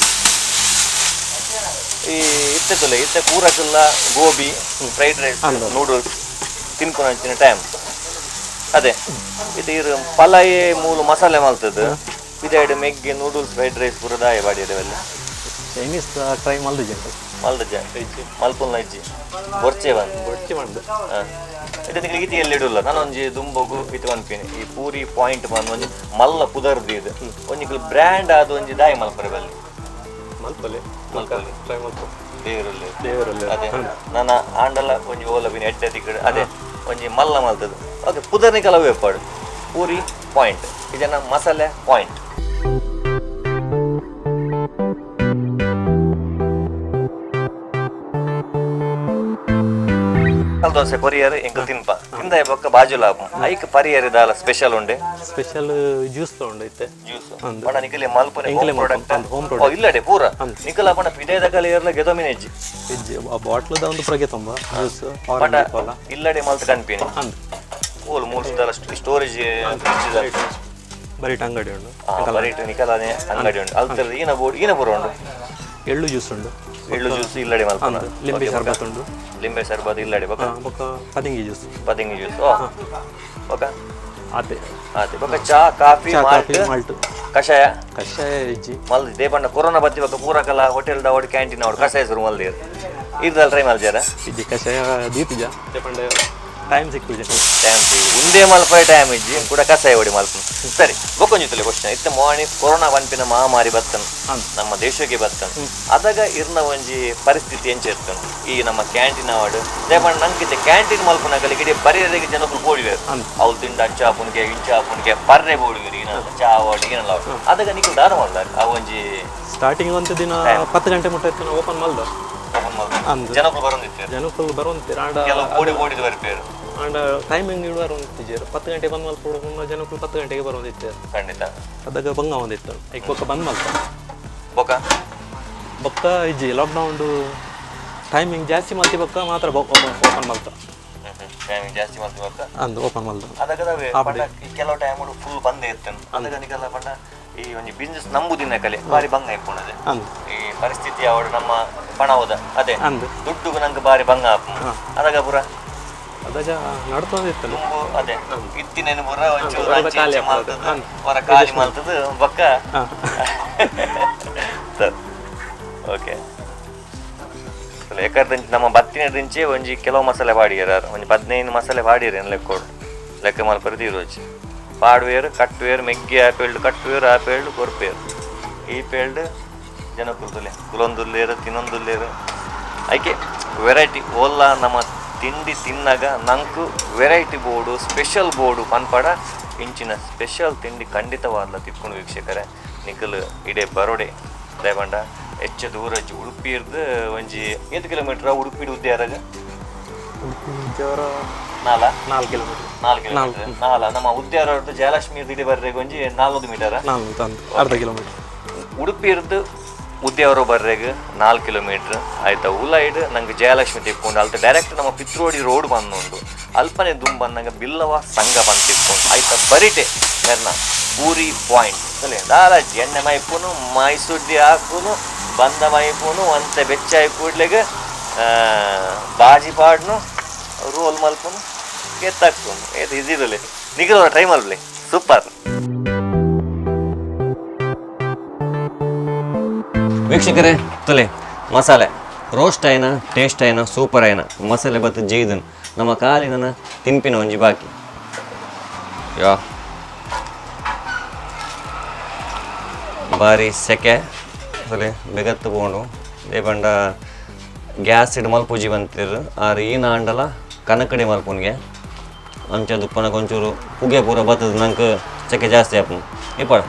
ಈ ಇತ್ತೆ ತುಲೆ ಇತ್ತೆ ಪೂರಕ್ಕೆಲ್ಲ ಗೋಬಿ fried rice noodles ತಿನ್ಕೊಂಡು ಟೈಮ್ ಅದೇ. ಇದು ಇರು ಪಲಾಯೆ ಮೂಲು ಮಸಾಲೆ ಮಲ್ತದ್ದು ಇದೆರಡು ಮೆಗ್ಗೆ noodles fried rice ಪೂರ ದಾಯ ಬಾಡಿಯದವೆಲ್ಲ. Chinese try ಮಲ್ದಿಜೆ. ಮಲ್ದಜ್ಜ ಮಲ್ಪುಲ್ನ ಇಜ್ಜಿ ಬೊರ್ಚೆ ಬಂದು. ಬೊಡ್ಚಿ ಮಂಡು. ಹಾಂ, ಇದು ನಿಮಗೆ ಈತಿ ಎಲ್ಲಿ ಇಡಲ್ಲ. ನಾನು ಒಂಜಿ ದುಂಬಗು ಇದು ಅನ್ಪಿನಿ ಈ ಪೂರಿ ಪಾಯಿಂಟ್ ಬಂದು ಒಂಜಿ ಮಲ್ಲ ಪುದರ್ದು ಇದು ಒಂಜಿ ಬ್ರ್ಯಾಂಡ್ ಆದ ಒಂಜಿ ದಾಯ ಮಲ್ಪರೆ ಬಲ್ಲಿ. ಮಲ್ಪಲೆ. ಮಲ್ಪಲೆ. ಟ್ರೈ ಮಲ್ಪ. ದೇವರಲ್ಲಿ. ದೇವರಲ್ಲಿ. ಅದೇ ನನ್ನ ಆಂಡಲ ಒಂಜಿ ಓಲಬಿನ ಎಡ್ಡೆ ತಿಕ್ಕಡು ಅದೇ ಒಂಜಿ ಮಲ್ಲ ಮಲ್ತದ್ದು. ಓಕೆ, ಪುದರ್ನಿ ಕೆಲವು ಏರ್ಪಾಡು ಪೂರಿ ಪಾಯಿಂಟ್ ಇದನ್ನ ಮಸಾಲೆ ಪಾಯಿಂಟ್. ದೋಸೆ ಕೊರಿಯರ್ ಎಂಕಲ್ ತಿನ್ಪ ತಿಂದ ಬೊಕ್ಕ ಬಾಜು ಲಾಭ ಐಕ್ ಪರಿಯರ್ ದಾಲ ಸ್ಪೆಷಲ್ ಉಂಡೆ? ಸ್ಪೆಷಲ್ ಜ್ಯೂಸ್ ತಗೊಂಡು ಐತೆ. ಜ್ಯೂಸ್ ಪಂಡ ನಿಕಲೆ ಮಲ್ಪನೆ ಎಂಕಲೆ home product. Home. ಓ, ಇಲ್ಲಡೆ ಪೂರ ನಿಕಲ ಪಂಡ ಪಿದೇದ ಏರ್ಲ ಗೆದೊಮಿನೆಜ್ಜಿ. ಇಜ್ಜಿ, ಆ ಬಾಟ್ಲದ ಒಂದು ಪ್ರಗೆ ತುಂಬ ಜ್ಯೂಸ್. ಪಂಡ ಆರೆಂಜ್ ಕೋಲ. ಇಲ್ಲಡೆ ಮಲ್ತ್ ಕನ್ಪಿನಿ. ಅಂದ್. ಓಲ್ ಮೂರು ದಾಲ ಸ್ಟೋರೇಜ್. ಬರೀಟ್ ಅಂಗಡಿ ಉಂಡು. ಬರೀಟ್ ನಿಕಲಾನೆ ಅಂಗಡಿ ಉಂಟು. ಅಲ್ತರ ಈನ ಬೋರ್ಡ್ ಈನ ಪೂರ ಉಂಡು. ಎಳ್ಳು ಜ್ಯೂಸ್ ಉಂಡು. ಎಳ್ಳು ಜ್ಯೂಸ್ ಇಲ್ಲಡೆ ಮಲ್ಪನ? ಲಿಂಬೆ ಶರ್ಬತ್ ಉಂಡು. ಲಿಂಬೆ ಶರ್ಬತ್ ಇಲ್ಲಡೆ ಬೊಕ್ಕ? ಬೊಕ್ಕ ಪದಿಂಗಿ ಜ್ಯೂಸ್. ಪದಿಂಗಿ ಜ್ಯೂಸ್. ಓ, ಬೊಕ್ಕ? ಆತೆ. ಆತೆ. ಬೊಕ್ಕ ಚಾ ಕಾಫಿ? ಚಾ coffee. Malt? Malt. ಕಷಾಯ? ಕಷಾಯ ಇಜ್ಜಿ. ಮಲ್ದಿ ದೇಪಂಡ ಕೊರೋನಾ ಬತ್ತಿ ಬೊಕ್ಕ ಪೂರಕಲ ಹೋಟೆಲ್ ದವಡ್ ಕ್ಯಾಂಟೀನ್ ಅವಡ್ ಕಷಾಯ ಶುರು ಮಲ್ದಿರ್. ಇರ್ದಲ್ ಟ್ರೈ ಮಲ್ಜಾರ? ಇಜ್ಜಿ, ಕಷಾಯ ದೀಪಿಜ ದೇಪಂಡ ಟೈಮ್ ಸಿಕ್ಕುಜಿ. ಟೈಮ್ ಉಂದೇ ಮಲ್ಪರೆ ಟೈಮ್ ಇಜ್ಜಿ, ಕೂಡ ಕಷಾಯ ಹೊಡಿ ಮಲ್ಪ. ಸರಿ, ಬೊಕ್ಕೊಂಜಿತ್ತಲೆ ಕ್ವಶನ್ ಇತ್ತ ಮಾರ್ನಿಂಗ್ ಕೊರೋನಾ ಪನ್ಪಿನ ಮಹಾಮಾರಿ ಬತ್ತನ್ ನಮ್ಮ ದೇಶಕ್ಕೆ ಬತ್ತನ್ ಅದಾಗ ಇರ್ನ ಒಂಜಿ ಪರಿಸ್ಥಿತಿ ಎಂಚ ಇರ್ತನ್ ಈ ನಮ್ಮ ಕ್ಯಾಂಟೀನ್ ಅವಡ್? ದೇಪಂಡ ನಂಗಿತ್ತೆ ಕ್ಯಾಂಟೀನ್ ಮಲ್ಪುನಗಲಿ ಇಡೀ ಪರಿಯರಿಗೆ ಜನಕುಲು ಬೋಡಿವೇರು. ಅವ್ಲು ತಿಂಡ ಅಂಚ ಆಪುನ್ಗೆ ಇಂಚ ಆಪುನ್ಗೆ ಪರ್ರೆ ಬೋಡಿವೇರು. ಈನ ಚಾ ಅವಡ್ ಈನಲ್ಲ ಅದಾಗ ನಿಕುಲು ದಾನ ಮಲ್ದ ಆ ಒಂಜಿ? ಸ್ಟಾರ್ಟಿಂಗ್ ಒಂದು ದಿನ 10 ಗಂಟೆ ಮುಟ್ಟ ಇತ್ತು ಓಪನ್ ಮಲ್ದ. ಓಪನ್ ಮಲ್ದ. ಅಂದ್. ಜನಕುಲು ಬರೊಂದಿತ್ತೇರು? ಜನಕುಲು ಬರುವಂತೀರ ಆಂಡ. ಕೆಲವು ಬೋಡಿ ಬೋಡಿದ ಬರ್ಪೇರು. ಆಂಡ ಟೈಮಿಂಗ್ ಇಡುವಾರ ಒಂದಿತ್ತಿಜೆರ್ 10 ಗಂಟೆ ಬಂದ್ ಮಲ್ಪೊಡು ಜನಕ್ಕೂ 10 ಗಂಟೆಗೆ ಬರೋದಿತ್ತು. ಖಂಡಿತ. ಅದಾಗ ಬಂಗ ಒಂದಿತ್ತು ಐಕ್ ಬೊಕ್ಕ ಬಂದ್ ಮಲ್ಪ. ಬೊಕ ಬೊಕ್ಕ ಇಜ್ಜಿ ಲಾಕ್ಡೌನ್ ಟೈಮಿಂಗ್ ಜಾಸ್ತಿ ಮಲ್ತಿ ಬೊಕ್ಕ ಮಾತ್ರ ಓಪನ್ ಮಲ್ತ. ಟೈಮಿಂಗ್ ಜಾಸ್ತಿ ಮಲ್ತಿ ಬೊಕ್ಕ ಅಂದು ಓಪನ್ ಮಲ್ತ. ಅದಗದವೇ ಪಂಡ ಕೆಲವು ಟೈಮ್ ಫುಲ್ ಬಂದ್ ಇರ್ತೇನೆ. ಅದಗ ನಿಕಲ್ಲ ಪಂಡ ಈ ಒಂಜಿ ಬಿಸ್ನೆಸ್ ನಂಬುದಿನ ಕಲೆ ಬಾರಿ ಬಂಗ ಇಪ್ಪುಣದೆ. ಈ ಪರಿಸ್ಥಿತಿ ಅವಡು ನಮ್ಮ ಪಣ ಹೋದ ಅದೇ ದುಡ್ಡುಗು ನಂಗೆ ಬಾರಿ ಬಂಗ ಆಪು. ಅದಾಗ ಪೂರ ಅದಾಗ ನಡ್ತೊಂದಿತ್ತು ತುಂಬು ಅದೇ ಇತ್ತಿನೇನು ಪೂರ ಒಂಚೂರು ಮಲ್ತದ ಹೊರ ಖಾಲಿ ಮಲ್ತದ ಬೊಕ್ಕ. ಸರ್ ಓಕೆ ಎಕರ್ದಂಚಿ ನಮ್ಮ ಬತ್ತಿನ ದಿಂಚೆ ಒಂಜಿ ಕೆಲವು ಮಸಾಲೆ ಪಾಡಿಯರ ಒಂಜಿ 15 ಮಸಾಲೆ ಪಾಡಿಯರ್ ಏನು ಲೆಕ್ಕೋಡು ಲೆಕ್ಕ ಮಲ್ಪರ ತೀರೋಚಿ ಪಾಡುವೇರು ಕಟ್ಟುವೇರು ಮೆಗ್ಗಿ ಆಪೇಳ್ಡು ಕಟ್ಟುವೇರು ಆಪೇಳ್ಡು ಕೊರ್ಪೇರು ಈ ಪೇಳ್ಡು ಜನ ಕುಲ್ದುಲೆ ಕುಲೊಂದುಲ್ಲೇರು ತಿನ್ನೊಂದುಲ್ಲೇರು ಐಕೆ ವೆರೈಟಿ ಓಲ್ಲ ನಮ್ಮ ತಿಂಡಿ ತಿನ್ನಾಗ ನಂಕು ವೆರೈಟಿ ಬೋರ್ಡು ಸ್ಪೆಷಲ್ ಬೋರ್ಡು ಪನ್ಪಡ ಇಂಚಿನ ಸ್ಪೆಷಲ್ ತಿಂಡಿ ಖಂಡಿತವಾದ್ಲ ತಿಕ್ಕೊಂಡು ವೀಕ್ಷಕರೇ ನಿಖಲ್ ಇಡೇ ಬರೋಡೆ ದಯಪಂಡ ಹೆಚ್ಚು ದೂರ ಉಡುಪಿ ಇರ್ದು ಒಂಜಿ 8 ಕಿಲೋಮೀಟರ್ ಉಡುಪಿ ಉದ್ಯಾರಾಗ 4 ಕಿಲೋಮೀಟರ್ 4 ಕಿಲೋಮೀಟರ್ ನಾಲ ನಮ್ಮ ಉದ್ಯಾರ ಜಯಲಕ್ಷ್ಮಿ ಇಡೀ ಬರ್ರೆ ಒಂಜಿ 400 ಮೀಟರ್ 4 ಅರ್ಧ ಕಿಲೋಮೀಟರ್ ಉಡುಪಿ ಇರ್ದು ಉದ್ಯಾವರ ಬರ್ರೆಗ್ 4 ಕಿಲೋಮೀಟರ್ ಆಯ್ತಾ. ಉಲೈಡ್ ನಂಗೆ ಜಯಲಕ್ಷ್ಮಿ ತಿಕ್ಕೊಂಡು ಅಲ್ತ ಡೈರೆಕ್ಟ್ ನಮ್ಮ ಪಿತ್ರೋಡಿ ರೋಡ್ ಬಂದುಂಡು ಅಲ್ಪನೆ ದುಂಬ್ ಬಂದಂಗೆ ಬಿಲ್ಲವ ಸಂಘ ಬಂದು ತಿಕ್ಕೊಂಡು ಆಯ್ತಾ ಬರಿಟೆ ಮೆರ್ನ ಪೂರಿ ಪಾಯಿಂಟ್ ಅಲ್ಲೇ ದಾರಾಜಿ ಎಣ್ಣೆ ಮೈಪುನು ಮೈಸುಡ್ಡಿ ಹಾಕುನು ಬಂದ ಮೈಪುನು ಒಂತೆ ಬೆಚ್ಚಾಯಿ ಕೂಡ್ಲೆಗ್ ಬಾಜಿ ಪಾಡ್ನು ರೋಲ್ ಮಲ್ಪುನು ಎತ್ತಾಕ್ಪುನು ಏತ್ ಇದಿರಲಿ ನಿಗಲ ಟ್ರೈ ಮಲ್ಪಲಿ ಸೂಪರ್. ವೀಕ್ಷಕರೇ ತುಲೆ ಮಸಾಲೆ ರೋಸ್ಟ್ ಆಯ್ನ ಟೇಸ್ಟ್ ಆಯ್ನ ಸೂಪರ್ ಆಯ್ನ ಮಸಾಲೆ ಬತ್ತು ಜೈದನ್ ನಮ್ಮ ಕಾಲಿನ ತಿನ್ಪಿನ ಒಂಜಿ ಬಾಕಿ ಯಾ ಬಾರಿ ಸೆಕೆ ಅಸಲೆ ಬೆಗತ್ತು ಪೋಂಡು ದೇಪಂಡ ಗ್ಯಾಸ್ ಇಡ್ ಮಲ್ಪೂಜಿ ಬಂತಿರು ಆರು ಈ ನಾಂಡಲ ಕನಕಡಿ ಮಲ್ಪುನ್ಗೆ ಅಂಚ ದುಪ್ಪನ ಕೊಂಚೂರು ಪುಗೆ ಪೂರ ಬತ್ತದ ನಂಗೆ ಸೆಕೆ ಜಾಸ್ತಿ ಆಪುನು ಇಪ್ಪಡ.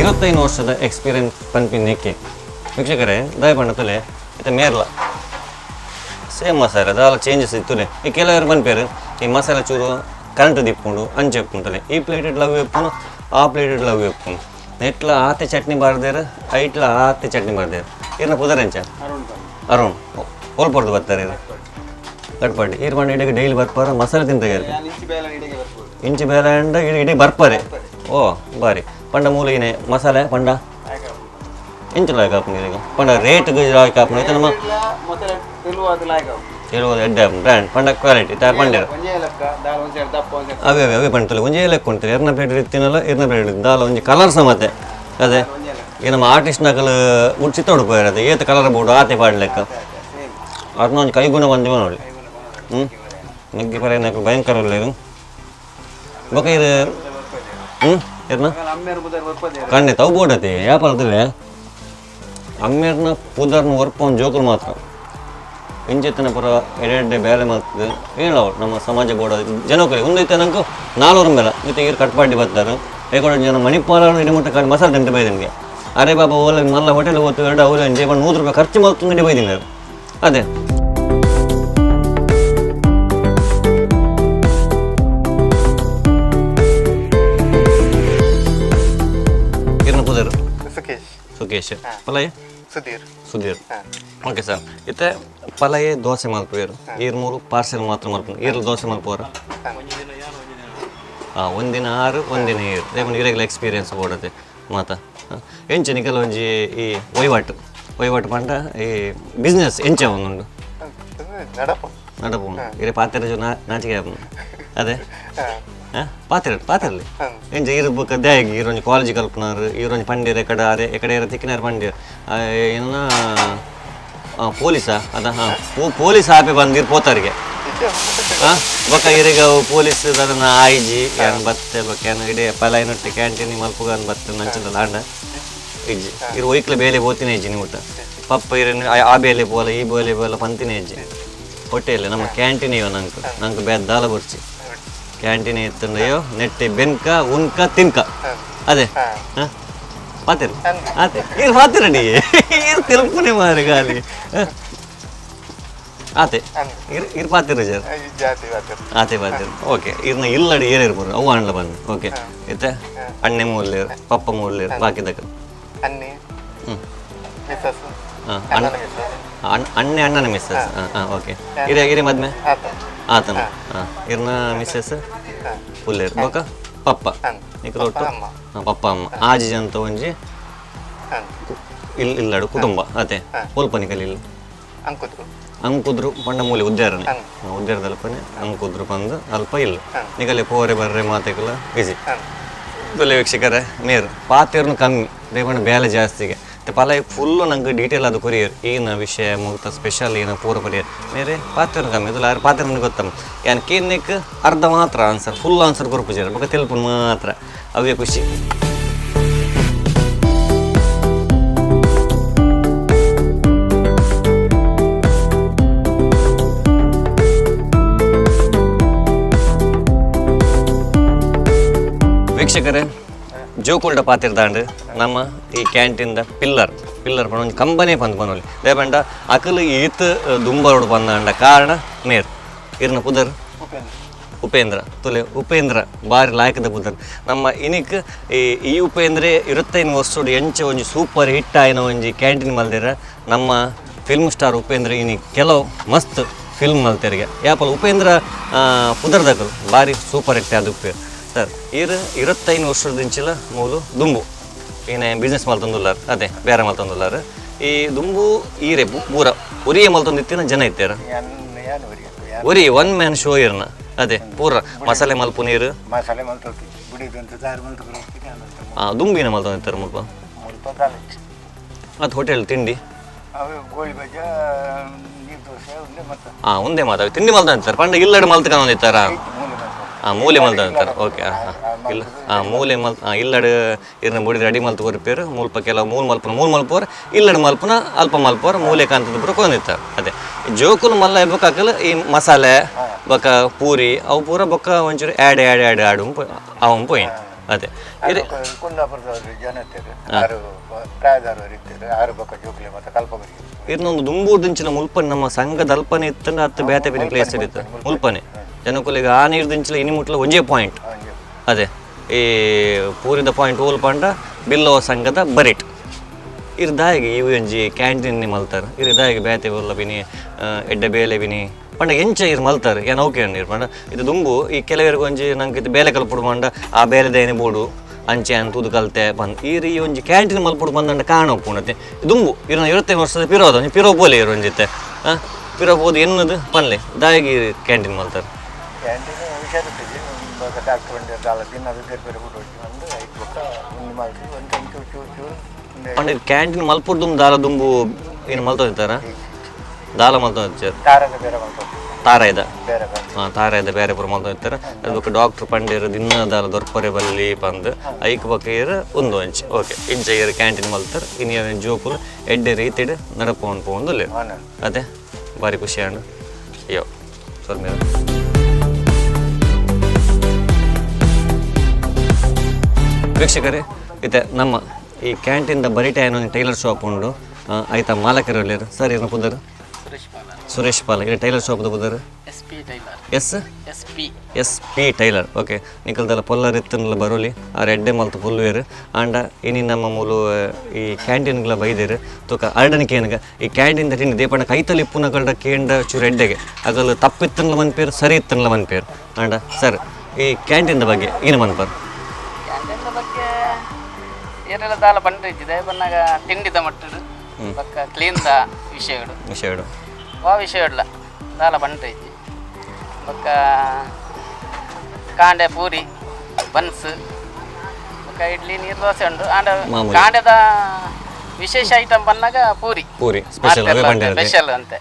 ಇರುವತ್ತೈದು ವರ್ಷದ ಎಕ್ಸ್ಪೀರಿಯನ್ಸ್ ಪನ್ಪಿನ ವೀಕ್ಷಕರೇ ದಯಪಂಡ ತುಲೆ ಇತ್ತೆ ಮೇರ್ಲ ಸೇಮ್ ಮಸಾಲೆ ದಾಲ ಚೇಂಜಸ್ ಇತ್ತುಲೆ ಈ ಕೆಲವರು ಪನ್ಪೇರು ಈ ಮಸಾಲೆ ಚೂರು ಕರೆಂಟ್ ದಿಪ್ಪುಂಡು ಅಂಚೆ ಉಪ್ಪುಂಟಲೆ ಈ ಪ್ಲೇಟೆಡ್ ಲವ್ ಇಪ್ಪುನು ಆ ಪ್ಲೇಟೆಡ್ ಲವ್ ಇಪ್ಪುನು ನೆಟ್ಲ ಆತೆ ಚಟ್ನಿ ಬಾರ್ದೇರು ಐಟ್ಲ ಆತೆ ಚಟ್ನಿ ಬಾರ್ದೇರು ಇರ್ನ ಪುದರೆಂಚ ಅರುಣ್ ಓಲ್ಪೊರ್ದು ಬರ್ತಾರೆ ಇರು ಕಟ್ಪಾಡಿ ಈರ್ ಪಂಡ ಇಡೀ ಡೈಲಿ ಬರ್ಪಾರ ಮಸಾಲೆ ತಿಂತಾರೆ ಇಂಚಿ ಬೇಲೆ ಅಂಡ ಇಡೀ ಇಡೀ ಬರ್ಪಾರೆ ಓ ಬಾರಿ ಪಂಡ ಮೂಲಿಗೆ ಮಸಾಲೆ ಪಂಡ ಇಂಚು ಲಾಯಕ್ ಆಪುಂಡು ಈಗ ಪಂಡ ರೇಟ್ ಲಾಯಕ್ ಆಪುಂಡು ಇತ್ತೆ ನಮ್ಮ ಹೇಳುವುದು ಎಡ್ಡೆ ಬ್ರ್ಯಾಂಡ್ ಪಂಡ ಕ್ವಾಲಿಟಿ ತಯಾರು ಪಂಡೇರು ಅವೇ ಅವೇ ಅವೇ ಪಂಡತಲ್ಲ ಒಂಜೇ ಲೆಕ್ಕ ಉಂಟು ಎರನ ಪ್ಲೇಟ್ ಇತ್ತಿನಲ್ಲ ಎರನ ಪ್ಲೇಟ್ ದಾಲ ಒಂಜಿ ಕಲರ್ ಸಮತೆ ಅದೇ ಈ ನಮ್ಮ ಆರ್ಟಿಸ್ಟ್ ನಕಲು ಉಚಿತ ಉಡುಪು ಅದೇ ಏತ ಕಲರ್ ಬೋರ್ಡು ಆತೆ ಪಾಡ್ಲೆಕ್ಕ ಅದನ್ನ ಒಂಜಿ ಕೈಗುಣ ಬಂದಿವ ನೋಡಿ ಹ್ಞೂ ನುಗ್ಗಿ ಪರ ನಕಲು ಭಯಂಕರ ಇದು ಬೊಕ ಇದು ಹ್ಞೂ ಎರ್ನ ಖಂಡಿತ ಅವು ಬೋರ್ಡ್ ಅತಿ ವ್ಯಾಪಾರದಲ್ಲಿ ಅಮ್ಮೇರ್ನ ಪುದರ್ನ ವರ್ಪೊಂದು ಜೋಕುಲು ಮಾತ್ರ ಇಂಚೆತ್ತನ ಪುರ ಎಡೆಡ್ಡೆ ಬೇಲೆ ಮಲ್ತದೆ ಹೇಳವು ನಮ್ಮ ಸಮಾಜ ಬೋರ್ಡ್ ಜನಕಲಿ ಒಂದು ಇತ್ತೆ ನಂಗೆ ನಾಲ್ವರು ಮೇಲೆ ಇತ್ತೆ ಈರು ಕಟ್ಪಾಡಿ ಬರ್ತಾರೆ ಏಕೊಡ ಜನ ಮಣಿಪಾಲ ಇಡಿ ಮುಟ್ಟ ಕಾಡಿ ಮಸಾಲೆ ತಿಂಟು ಬೈದನಿಗೆ ಅರೆ ಬಾಬಾ ಓಲ ಮಲ್ಲ ಹೋಟೆಲ್ ಹೋತು ಎರಡು ಅವಲೆ ಜೀವನ 100 ರೂಪಾಯಿ ಖರ್ಚು ಮಾಡ್ತು ಇಡಿ ಬೈದಿನ ಅದೇ. ಇರ್ನ ಪುದರ್ ಸುಖೇಶ್. ಸುಖೇಶ್ ಪಲಯ ಸುಧೀರ್. Sudhir okay sir. ಇತ್ತೆ ಪಲಯೆ ದೋಸೆ ಮಲ್ಪುವೆರು ಈರ್ ಮೂರು ಪಾರ್ಸೆಲ್ ಮಾತ್ರ ಮಲ್ಪು ಈರ್ ದೋಸೆ ಮಲ್ಪುವರ ಹಾಂ ಒಂದಿನ ಆರು ಒಂದಿನ ಏರು ದೇಪಂಡ ಇರೆಗ್ಲ ಎಕ್ಸ್ಪೀರಿಯನ್ಸ್ ಓಡತೆ ಮಾತ ಎಂಚ ನಿಕಲ ಒಂಜಿ ಈ ವಹಿವಾಟು ವಹಿವಾಟು ಪಂಡ ಈ ಬಿಸ್ನೆಸ್ ಎಂಚ ಒಂದುಂಡು ನಡಪು ನಡಪು ಇರೆ ಪಾತ್ರೆ ನಾಚಿಕೆ ಆಪುಂಡು ಅದೇ ಪಾತ್ರೆ ಪಾತ್ರೆಲಿ ಎಂಚ ಇರು ಬೊಕ್ಕ ದಾಯಗ್ ಈರೊಂಜಿ ಕಾಲೇಜ್ ಕಲ್ಪನಾರು ಈರೊಂಜಿ ಪಂಡೇರ್ ಎಕಡೆ ಆರೆ ಎಕಡೆ ಏರ ತಿಕ್ಕಿನಾರು ಪಂಡೇರ್ ಏನ ಪೊಲೀಸಾ ಅದ ಹಾಂ ಪೊಲೀಸ್ ಆಪೆ ಬಂದಿರು ಪೋತಾರಿಗೆ ಹಾಂ ಬೊಕ್ಕ ಇರೆಗ ಪೊಲೀಸ್ ಅದನ್ನ ಆಯ್ಜಿ ಯಾನ್ ಬತ್ತೆ ಬೊಕ್ಕ ಏನ್ ಇಡೀ ಪಲಾಯಿನೊಟ್ಟಿ ಕ್ಯಾಂಟೀನ್ ಮಲ್ಪುಗಾನ್ ಬತ್ತೆ ನಂಚದ ಆಂಡ ಇಜ್ಜಿ ಇರು ಒಯ್ಕ್ಲ ಬೇಲೆ ಪೋತಿನ ಇಜ್ಜಿ ನೀವು ಪಪ್ಪ ಇರ ಆ ಬೇಲೆ ಪೋಲ ಈ ಬೇಲೆ ಪೋಲ ಪಂತಿನ ಇಜ್ಜಿ ಹೊಟ್ಟೆಯಲ್ಲಿ ನಮ್ಮ ಕ್ಯಾಂಟೀನ್ ಇವ ನಂಗೆ ನಂಗೆ ಬೇದ ದಾಲ ಬರ್ಚಿ Canteen ಇತ್ತಂಡೆಯೋ ನೆಟ್ಟೆ ಬೆನ್ಕ ಉನ್ಕ ತಿನ್ಕ ಅದೇ. ಹಾಂ ಪಾತಿರು ಆತೆ ಇರು ಪಾತಿರ ನೀ ಇರು ತಿಲ್ಪುನೆ ಮಾರಿ ಗಾಲಿ ಆತೆ ಇರು ಇರು ಪಾತಿರ ಜರ್ ಆತೆ ಪಾತಿರು. ಓಕೆ ಇರ್ನ ಇಲ್ಲಡಿ ಏರಿರ್ಬೋದು ಅವು ಅಣ್ಣ ಬಂದು. ಓಕೆ ಇತ್ತೆ ಅಣ್ಣೆ ಮೂಲ್ಯರು ಪಪ್ಪ ಮೂಲ್ಯರು ಬಾಕಿದಕ್ಕ ಅಣ್ಣೆ ಹ್ಞೂ ಮಿಸ್ಸಸ್. ಹಾಂ ಅಣ್ಣನ ಅಣ್ಣೆ ಅಣ್ಣನ ಮಿಸ್ಸಸ್. ಹಾಂ ಹಾಂ ಓಕೆ ಇರೇ ಇರೇ ಮದ್ಮೆ ಆತ ಆತನ. ಹಾಂ ಇರ್ನ ಮಿಸ್ಸಸ್ ಪುಲ್ಲೇರು ಬೊಕ ಪಪ್ಪ ನಿಕಲ್ ಒಟ್ಟು. ಹಾಂ ಪಪ್ಪ ಅಮ್ಮ ಆಜಿ ಅಂತ ಒಂಜಿ ಇಲ್ಲಿ ಇಲ್ಲಡು ಕುಟುಂಬ ಅದೇ ಪೊಲ್ಪ ನಿಕಲ್ ಇಲ್ಲ ಅಂಕುದ್ರು ಅಂಕುದ್ರು ಪಂಡ ಮೂಲೆ ಉದ್ಯಾರನೆ ಉದ್ಯಾರದಲ್ಪನೆ ಅಂಕುದ್ರು ಬಂದು ಅಲ್ಪ ಇಲ್ಲ ನಿಕಲೆ ಪೋರೆ ಬರ್ರೆ ಮಾತೆಕಲ ಈಸಿ ತುಲೆ ವೀಕ್ಷಕರೇ ಮೇರು ಪಾತಿರ್ನು ಕಮ್ಮಿ ದೇವಣ್ಣ ಬೇಲೆ ಜಾಸ್ತಿಗೆ ಮತ್ತೆ ಪಲ ಫುಲ್ಲು ನಂಗೆ ಡೀಟೇಲ್ ಅದು ಕೊರಿಯರ್ ಈನ ವಿಷಯ ಮುಕ್ತ ಸ್ಪೆಷಲ್ ಏನ ಪೂರ ಕೊರಿಯರ್ ಮೇರೆ ಪಾತಿರ್ನು ಕಮ್ಮಿ ಇದು ಯಾರು ಪಾತಿರ್ನು ಗೊತ್ತಮ್ಮ ಯಾನ್ ಕೇನ್ನೆಕ್ ಅರ್ಧ ಮಾತ್ರ answer full answer ಕೊರ್ಪುಜಾರ ಬೊಕ ತೆಲ್ಪುನ್ ಮಾತ್ರ ಅವೇ ಖುಷಿ. ವೀಕ್ಷಕರೇ ಜೋಕುಲ್ಡ ಪಾತಿರ್ದಾಂಡ್ ನಮ್ಮ ಈ ಕ್ಯಾಂಟೀನ್ದ ಪಿಲ್ಲರ್ ಪಿಲ್ಲರ್ ಪಂಡ ಒಂಜಿ ಕಂಬನೇ ಪಂದ್ ಪನೊಲಿ ದೇಪಂಡ ಅಕಲ್ ಈತ್ ದುಂಬರೋಡು ಪಂದಾಂಡ ಕಾರಣ ಮೇರ್ ಇರ್ನ ಪುದರ್ ಉಪೇಂದ್ರ ತುಲೆ ಉಪೇಂದ್ರ ಬಾರಿ ಲಾಯಕದ ಪುದರ್ ನಮ್ಮ ಇನಿಕ್ ಈ ಈ ಉಪೇಂದ್ರೆ 25 ವರ್ಷಡು ಎಂಚ ಒಂಜಿ ಸೂಪರ್ ಹಿಟ್ ಆಯಿನ ಒಂಜಿ ಕ್ಯಾಂಟೀನ್ ಮಲ್ದಿರ ನಮ್ಮ ಫಿಲ್ಮ್ ಸ್ಟಾರ್ ಉಪೇಂದ್ರ ಇನಿ ಕೆಲವು ಮಸ್ತ್ ಫಿಲ್ಮ್ ಮಲ್ತೆರಿಗೆ ಯಾಪಲ ಉಪೇಂದ್ರ ಪುದರ್ದಕಲು ಬಾರಿ ಸೂಪರ್ ಹಿಟ್ ಅದು ಉಪೇರ್ ಸರ್ ಇರ್ 25 ವರ್ಷದಿಂಚಿಲ ಮೂಲು ದುಂಬು ಏನೇ ಬಿಸ್ನೆಸ್ ಮಲ್ತೊಂದುಲ್ಲಾರ್ ಅದೇ ಬೇರೆ ಮಲ್ತೊಂದುಲ್ಲಾರ್ ಈ ದುಂಬು ಈರೆ ಪೂರ ಒರಿಯೇ ಮಲ್ತೊಂದಿತ್ತಿನ ಜನ ಇತ್ತೇರ ಒರಿ one man show ಇರ್ನ ಅದೇ ಪೂರ ಮಸಾಲೆ ಮಲ್ಪು ನೀರು ಮಸಾಲೆ ದುಂಬಿನ ಮಲ್ತೊಂದಿತ್ತಾರೆ ಮುಲ್ಪ ಅದು ಹೋಟೆಲ್ ತಿಂಡಿ ಹಾಂ ಒಂದೇ ಮಾತಾವೆ ತಿಂಡಿ ಮಲ್ತೊಂದಿತ್ತಾರೆ ಪಂಡ ಇಲ್ಲಡೆ ಮಲ್ತಕೊಂಡಿತ್ತಾರ ಹಾಂ ಮೂಲೆ ಮಲ್ತೊಂದಿತ್ತಾರೆ. ಓಕೆ ಹಾಂ ಹಾಂ ಇಲ್ಲ ಹಾಂ ಮೂಲೆ ಮಲ್ ಹಾಂ ಇಲ್ಲಡೆ ಇರ್ನ ಬುಡಿ ರೆಡಿ ಮಲ್ತು ಕೊರ್ಪೇರು ಮುಲ್ಪ ಕೆಲವು ಮೂಲು ಮಲ್ಪನ ಮೂಲು ಮಲ್ಪೋರು ಇಲ್ಲಡೆ ಮಲ್ಪನ ಅಲ್ಪ ಮಲ್ಪೋರು ಮೂಲೆ ಕಾಂತದ ಪೂರ ಕೊಂಡಿತ್ತಾರೆ ಅದೇ ಜೋಕುಲು ಮಲ್ಲ ಬೊಕ್ಕ ಈ ಮಸಾಲೆ ಬೊಕ್ಕ ಪೂರಿ ಅವು ಪೂರ ಬೊಕ್ಕ ಒಂಚೂರು add add add ಆಡು ಅವನ್ ಪೋಯಿನ್ ಅದೇ ಇರೆ ಕುಂದಾಪುರದವರು ಜನ ಇರ್ತಾರೆ ಆರು ಪ್ರಾಯದವರು ಇರ್ತಾರೆ ಆರು ಬೊಕ್ಕ ಜೋಕುಲೆ ಮತ್ತೆ ಕಲ್ಪಬರಿಗೆ ಇನ್ನೊಂದು ದುಂಬೂರು ಮುಲ್ಪನೆ ನಮ್ಮ ಸಂಘದ ಅಲ್ಪನೆ ಇತ್ತಂದ್ರೆ ಹತ್ತು ಬೇತೆ ಬೇರೆ ಪ್ಲೇಸ್ ಇತ್ತು ಮುಲ್ಪನೆ ಜನಕುಲಿಗೆ ಆ ನೀರು ದಿಂಚಿಲ ಇನಿ ಮುಟ್ಲ ಒಂಜೇ ಪಾಯಿಂಟ್ ಅದೇ ಈ ಪೂರಿದ ಪಾಯಿಂಟ್ ಓಲ್ ಪಂಡ ಬಿಲ್ಲೋ ಸಂಘದ ಬರಿಟ್ ಇರ್ದಾಯಿಗೆ ಇವು ಒಂಜಿ ಕ್ಯಾಂಟೀನ್ ಮಲ್ತಾರೆ ಇರ್ದಾಯಿಗೆ ಬೇತೆ ಉಲ್ಲ ಬಿನಿ ಎಡ್ಡೆ ಬೇಲೆ ಬಿನಿ ಪಂಡ ಎಂಚ ಇರ್ ಮಲ್ತಾರೆ ಏನ್ ಓಕೆ ಇರ್ ಪಂಡ ಇದು ದುಂಬು ಈ ಕೆಲವರಿಗೆ ಒಂಜಿ ನಂಗೆ ಇದು ಬೇಲೆ ಕಲ್ಪುಡು ಪಂಡ ಆ ಬೇಲೆದೇನೆ ಬೋಡು ಅಂಚೆ ಅಂತ ತೂದು ಕಲ್ತೆ ಬಂದು ಈ ರೀ ಒಂಜಿ ಕ್ಯಾಂಟೀನ್ ಮಲ್ಪುಡು ಬಂದಂಡ ಕಾಣೋಪುಣತೆ ದುಂಬು ಇರೋ 25 ವರ್ಷದ ಪಿರೋದ ಒಂಜಿ ಪಿರೋ ಬೋಲೆ ಇರು ಒಂಜಿತ್ತೆ ಹಾಂ ಪಿರೋ ಬೋದು ಎನ್ನದು ಪನ್ಲೆ ದಾಯಿಗೆ ಕ್ಯಾಂಟೀನ್ ಮಲ್ತಾರೆ ಕ್ಯಾಂಟೀನ್ ಹುಷಾರಿಟ್ಟಿದ್ದೆ ಡಾಕ್ಟರ್ ಒಂದು ದಾಲ ದಿನ ಅದು ಬೇರೆ ಬೇರೆ ಊಟ ಒಂದು ಐದು ಬೊಕ್ಕ ಒಂದು ಮಲ್ತು ಒಂದು ಚೂರು ಚೂರು ಚೂರು ಪಂಡ ಕ್ಯಾಂಟೀನ್ ಮಲ್ಪುರ್ದುಂಬು ದಾಲ ದುಂಬು ಏನು ಮಲ್ತೊಂದಿತ್ತಾರ ದಾಲ ಮಲ್ತೊಂದಿತ್ತಾರೆ ತಾರದ ಬೇರೆ ಮಲ್ತು ತಾರಾಯ್ದ ಬೇರೆ ಬೇರೆ ಹಾಂ ತಾರಾಯ್ದ ಬೇರೆ ಪೂರ ಮಲ್ತೊಂದಿತ್ತಾರೆ ಅದು ಬೊಕ್ಕ ಡಾಕ್ಟ್ರ್ ಪಂಡೇರು ದಿನ ದಾಲ ದೊರ್ಪರೆ ಬಲ್ಲಿ ಪಂದ್ ಐಕ್ ಬೊಕ್ಕ ಇರು ಒಂದು ಅಂಚೆ ಓಕೆ ಇಂಚ ಇರು ಕ್ಯಾಂಟೀನ್ ಮಲ್ತಾರೆ ಇನ್ನು ಜೋಕುಲು ಎಡ್ಡೆ ರೀತಿಡ್ ನಡಪೋನ್ ಪೋಂದು ಅದೇ ಭಾರಿ ಖುಷಿ ಆಂಡ್ ಅಯ್ಯೋ ಸ್ವಲ್ಪ ವೀಕ್ಷಕರೇ ಇತ್ತೆ ನಮ್ಮ ಈ ಕ್ಯಾಂಟೀನ್ದ ಬರಿಟೆ ಅನ್ನೋ ಒಂದು ಟೈಲರ್ ಶಾಪ್ ಉಂಡು ಆಯ್ತಾ ಮಾಲಕರು ಸರ್ ಏನು ಪುದರ್ ಸುರೇಶ್ ಪಾಲ ಇದು ಟೈಲರ್ ಶಾಪ್ದ ಪುದರ್ S P tailor S S P S P tailor okay ನಿಕಲ್ದಲ್ಲ ಪೊಲ್ಲರ್ ಇತ್ತನ್ಲ Baroli ಆರ್ ಎಡ್ಡೆ ಮಲ್ತು ಪೊಲ್ಲುವೇರು ಆಂಡ ಇನಿ ನಮ್ಮ ಮೂಲು ಈ ಕ್ಯಾಂಟೀನ್ಗಳ ಬೈದೇರು ತೂಕ ಅರ್ಡನ ಕೇನ್ಗ ಈ ಕ್ಯಾಂಟೀನ್ ತಿಂಡಿ ದೇಪಣ್ಣ ಕೈತಲಿ ಇಪ್ಪುನಗಳ್ಡ ಕೇಂಡ ಚೂರು ಎಡ್ಡೆಗೆ ಅಗಲು ತಪ್ಪಿತ್ತನ್ಲ ಮನ್ಪೇರು ಸರಿ ಇತ್ತನ್ಲ ಮನ್ಪೇರು ಆಂಡ ಸರ್ ಈ ಕ್ಯಾಂಟೀನ್ದ ಬಗ್ಗೆ ಏನು ಮನ್ಪರ್ ಕ್ಯಾಂಟೀನ್ದ ಬಗ್ಗೆ ಏರೆಲ್ಲ ದಾಲ ಬಂಡ್ರೆ ಇದ್ದಿದೆ ಬನ್ನಾಗ ತಿಂಡಿದ ಮಟ್ಟಡು ಬಕ್ಕ ಕ್ಲೀನ್ದ ವಿಷಯಗಳು ವಿಷಯಗಳು ವಾ ವಿಷಯ ಇಲ್ಲ ದಾಲ ಬಂಡ್ರೆ ಇಜ್ಜಿ ಬೊಕ್ಕ ಕಾಂಡೆ ಪೂರಿ ಬನ್ಸ್ ಬೊಕ್ಕ ಇಡ್ಲಿ ನೀರು ದೋಸೆ ಉಂಟು ಆಂಡ ಮಾಮೂಲಿ. ಕಾಂಡೆದ ವಿಶೇಷ ಐಟಮ್ ಬನ್ನಾಗ ಪೂರಿ ಪೂರಿ ಸ್ಪೆಷಲ್ ಅವೇ ಬಂಡೆ ಸ್ಪೆಷಲ್ ಅಂತೆ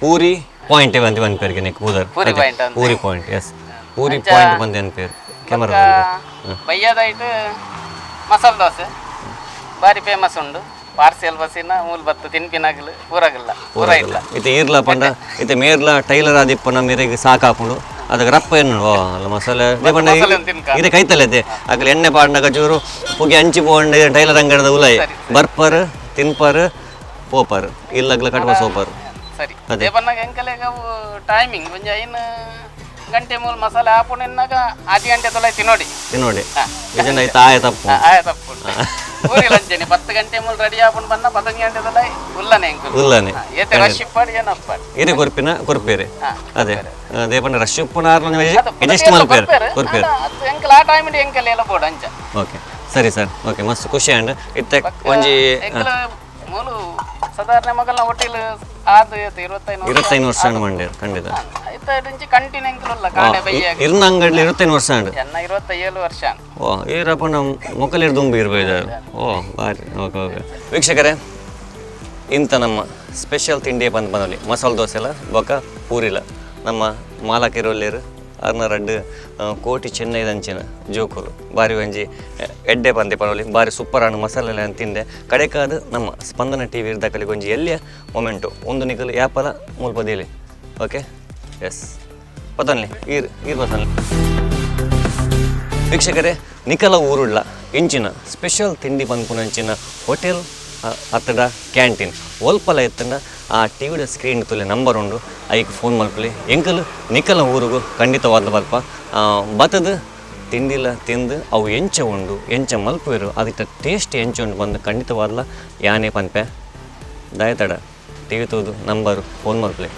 ಪೂರಿ ಪಾಯಿಂಟ್ ಬಂದು ಒಂದು ಪೇರಿಗೆ ನೆಕ್ ಪೂದರ್ ಪೂರಿ point ಅಂತೆ. ಪೂರಿ ಪಾಯಿಂಟ್ ಎಸ್ ಪೂರಿ ಅಂಚ ಪಾಯಿಂಟ್ ಬಂದು ಏನು ಪೇರು ಕ್ಯಾಮರಾ ಬಯ್ಯದ ಐಟ್ ಮಸಾಲೆ ದೋಸೆ ಭಾರಿ ಫೇಮಸ್ ಉಂಡು ಪಾರ್ಸೆಲ್ ಬಸ್ಸಿನ ಮೂಲ ಬತ್ತು ತಿನ್ಪಿನಾಗಲು ಪೂರಾಗಲ್ಲ ಪೂರ ಇಲ್ಲ ಇತ್ತೆ ಈರ್ಲ ಪಂಡ ಇತ್ತೆ ಮೇರ್ಲ ಟೈಲರ್ ಆದಿಪ್ಪನ ಮೇರೆಗೆ ಸಾಕಾಪುಂಡು ಅದಕ್ಕೆ ರಪ್ಪ ಏನು? ಓ ಅಲ್ಲ, ಮಸಾಲೆ. ಮಸಾಲೆ ತಿನ್ಕ. ಇರೆ ಕೈತಲ್ಲದೆ ಅಕಲ್ ಎಣ್ಣೆ ಪಾಡ್ನಾಗ ಚೂರು ಪುಗೆ ಅಂಚಿ ಪೋಂಡೆ ಟೈಲರ್ ಅಂಗಡದ ಉಲಾಯಿ ಬರ್ಪರ್ ತಿನ್ಪರ್ ಪೋಪರ್ ಇಲ್ಲಗ್ಲ ಕಟ್ಪ ಸೋಪರ್. ಸರಿ, ಅದೇ ಬನ್ನಾಗ ಎಂಕಲೆಗ ಅವು ಟೈಮಿಂಗ್ ಒಂಜಿ 5 ಗಂಟೆ ಮೂಲ ಮಸಾಲೆ ಆಪುಂಡು ಎನ್ನಾಗ 6 ಗಂಟೆ ತೊಲೆ ತಿನ್ನೋಡಿ. ತಿನ್ನೋಡಿ. ನಿಜ ಆಯ್ತಾ? ಆಯ ತಪ್ಪು. ಆಯ ತಪ್ಪು. ಊರಿಲ್ಲ ಅಂಚೆನೆ 10 ಗಂಟೆ ಮೂಲ ರೆಡಿ ಆಪುಂಡು ಬನ್ನ 11 ಗಂಟೆ ತೊಲೆ ಉಲ್ಲನೆ ಎಂಕುಲು. ಉಲ್ಲನೆ. ಏತೆ ರಶ್ ಇಪ್ಪಾಡಿ ಏನಪ್ಪಾಡಿ. ಇರೆ ಕೊರ್ಪಿನ ಕೊರ್ಪೇರೆ. ಅದೇ ದೇಪಂಡ ರಶ್ ಉಪ್ಪುನ ಅಡ್ಜಸ್ಟ್ ಮಲ್ಪೇರು ಕೊರ್ಪೇರು. ಎಂಕಲ್ ಆ ಟೈಮ್ ಎಂಕಲ್ ಎಲ್ಲ ಬೋಡು ಅಂಚ. ಓಕೆ, ಸರಿ ಸರ್. ಓಕೆ, ಮಸ್ತ್ ಖುಷಿ ಆಂಡ್. ಇತ್ತೆ ಒಂಜಿ ಎಂಕಲ್ ಮೂಲು ಸಾಧಾರಣ ಮಗಲ್ನ ಹೋಟೆಲ್ ಆದ್ 25 ವರ್ಷ. 25 ವರ್ಷ ಆಂಡ್ ಮಂಡೇರು ಖಂಡಿತ. ಐತೈದು ಕಂಟಿನ್ಯೂ ಎಂಕಲ್ ಉಲ್ಲ ಕಾಣೆ ಬಯ್ಯ. ಇರ್ನ ಅಂಗಡ್ಲಿ 25 ವರ್ಷ ಆಂಡ್. ಎನ್ನ 27 ವರ್ಷ ಆಂಡ್. ಓ, ಈರಪ್ಪ ನಮ್ಮ ಮೊಕ್ಕಲಿರ್ ದುಂಬು ಇರ್ಬೋದು. ಓ ಬಾರಿ. ಓಕೆ ಓಕೆ ವೀಕ್ಷಕರೇ, ಇಂಥ ನಮ್ಮ ಸ್ಪೆಷಲ್ ತಿಂಡಿ ಬಂದು ಬಂದಲ್ಲಿ ಮಸಾಲೆ ದೋಸೆ ಎಲ್ಲ ಬೊಕ ಪೂರಿಲ. ನಮ್ಮ ಮಾಲಕಿರೋಲ್ಲೇರು ಅರ್ನ ರಡ್ಡು ಕೋಟಿ ಚೆನ್ನೈದಂಚಿನ ಜೋಕುಲು ಬಾರಿ ಒಂಜಿ ಎಡ್ಡೆ ಪಂದೆ ಪನೊಲಿ. ಬಾರಿ ಸೂಪರ್ ಆಣು ಮಸಾಲೆ ಎಲ್ಲ ತಿಂದೆ. ಕಡೆಕಾದ ನಮ್ಮ ಸ್ಪಂದನ ಟಿ ವಿ ಇರ್ದಕಲಿಗೆ ಒಂಜಿ ಎಲ್ಲಿಯ ಮೊಮೆಂಟು ಒಂದು ನಿಕಲು ಯಾಪಲ ಮುಲ್ಪದೇಲಿ. ಓಕೆ, ಎಸ್, ಪತನ್ಲಿ ಈರ್ ಈರ್ ಪತನ್ಲಿ. ವೀಕ್ಷಕರೇ, ನಿಕಲ ಊರುಳ್ಳ ಇಂಚಿನ ಸ್ಪೆಷಲ್ ತಿಂಡಿ ಪನ್ಪುನಂಚಿನ ಹೋಟೆಲ್ ಅತ್ತಡ ಕ್ಯಾಂಟೀನ್ ಒಲ್ಪಲ ಎತ್ತಂಡ ಆ ಟಿ ವಿದ ಸ್ಕ್ರೀನ್ ತುಲೆ ನಂಬರ್ ಉಂಡು, ಐಕ್ ಫೋನ್ ಮಲ್ಪಲಿ. ಎಂಕಲು ನಿಕಲ ಊರುಗು ಖಂಡಿತವಾದ ಬಲ್ಪ ಬತ್ತದ ತಿಂಡಿಲ ತಿಂದು ಅವು ಎಂಚ ಉಂಡು, ಎಂಚ ಮಲ್ಪುವೆರು, ಅದಕ್ಕೆ ಟೇಸ್ಟ್ ಎಂಚ ಉಂಡು ಬಂದು ಖಂಡಿತವಾದ್ಲ ಯಾನೇ ಪನ್ಪೆ. ದಯತಡ ಟಿ ವಿ ತೂದು ನಂಬರು ಫೋನ್ ಮಲ್ಪಲಿ.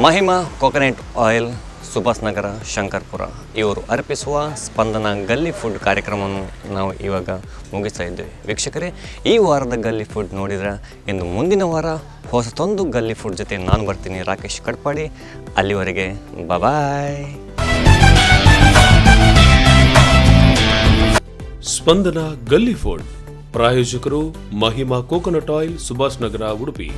ಮಹಿಮಾ ಕೋಕೋನಟ್ ಆಯಿಲ್, ಸುಭಾಷ್ ನಗರ, ಶಂಕರ್ಪುರ ಇವರು ಅರ್ಪಿಸುವ ಸ್ಪಂದನ ಗಲ್ಲಿ ಫುಡ್ ಕಾರ್ಯಕ್ರಮವನ್ನು ನಾವು ಇವಾಗ ಮುಗಿಸ್ತಾ ಇದ್ದೇವೆ. ವೀಕ್ಷಕರೇ, ಈ ವಾರದ ಗಲ್ಲಿ ಫುಡ್ ನೋಡಿದ್ರೆ ಇನ್ನು ಮುಂದಿನ ವಾರ ಹೊಸತೊಂದು ಗಲ್ಲಿ ಫುಡ್ ಜೊತೆ ನಾನು ಬರ್ತೀನಿ, ರಾಕೇಶ್ ಕಟ್ಪಾಡಿ. ಅಲ್ಲಿವರೆಗೆ ಬಾಯ್. ಸ್ಪಂದನ ಗಲ್ಲಿ ಫುಡ್ ಪ್ರಾಯೋಜಕರು ಮಹಿಮಾ ಕೋಕೋನಟ್ ಆಯಿಲ್, ಸುಭಾಷ್ ನಗರ, ಉಡುಪಿ.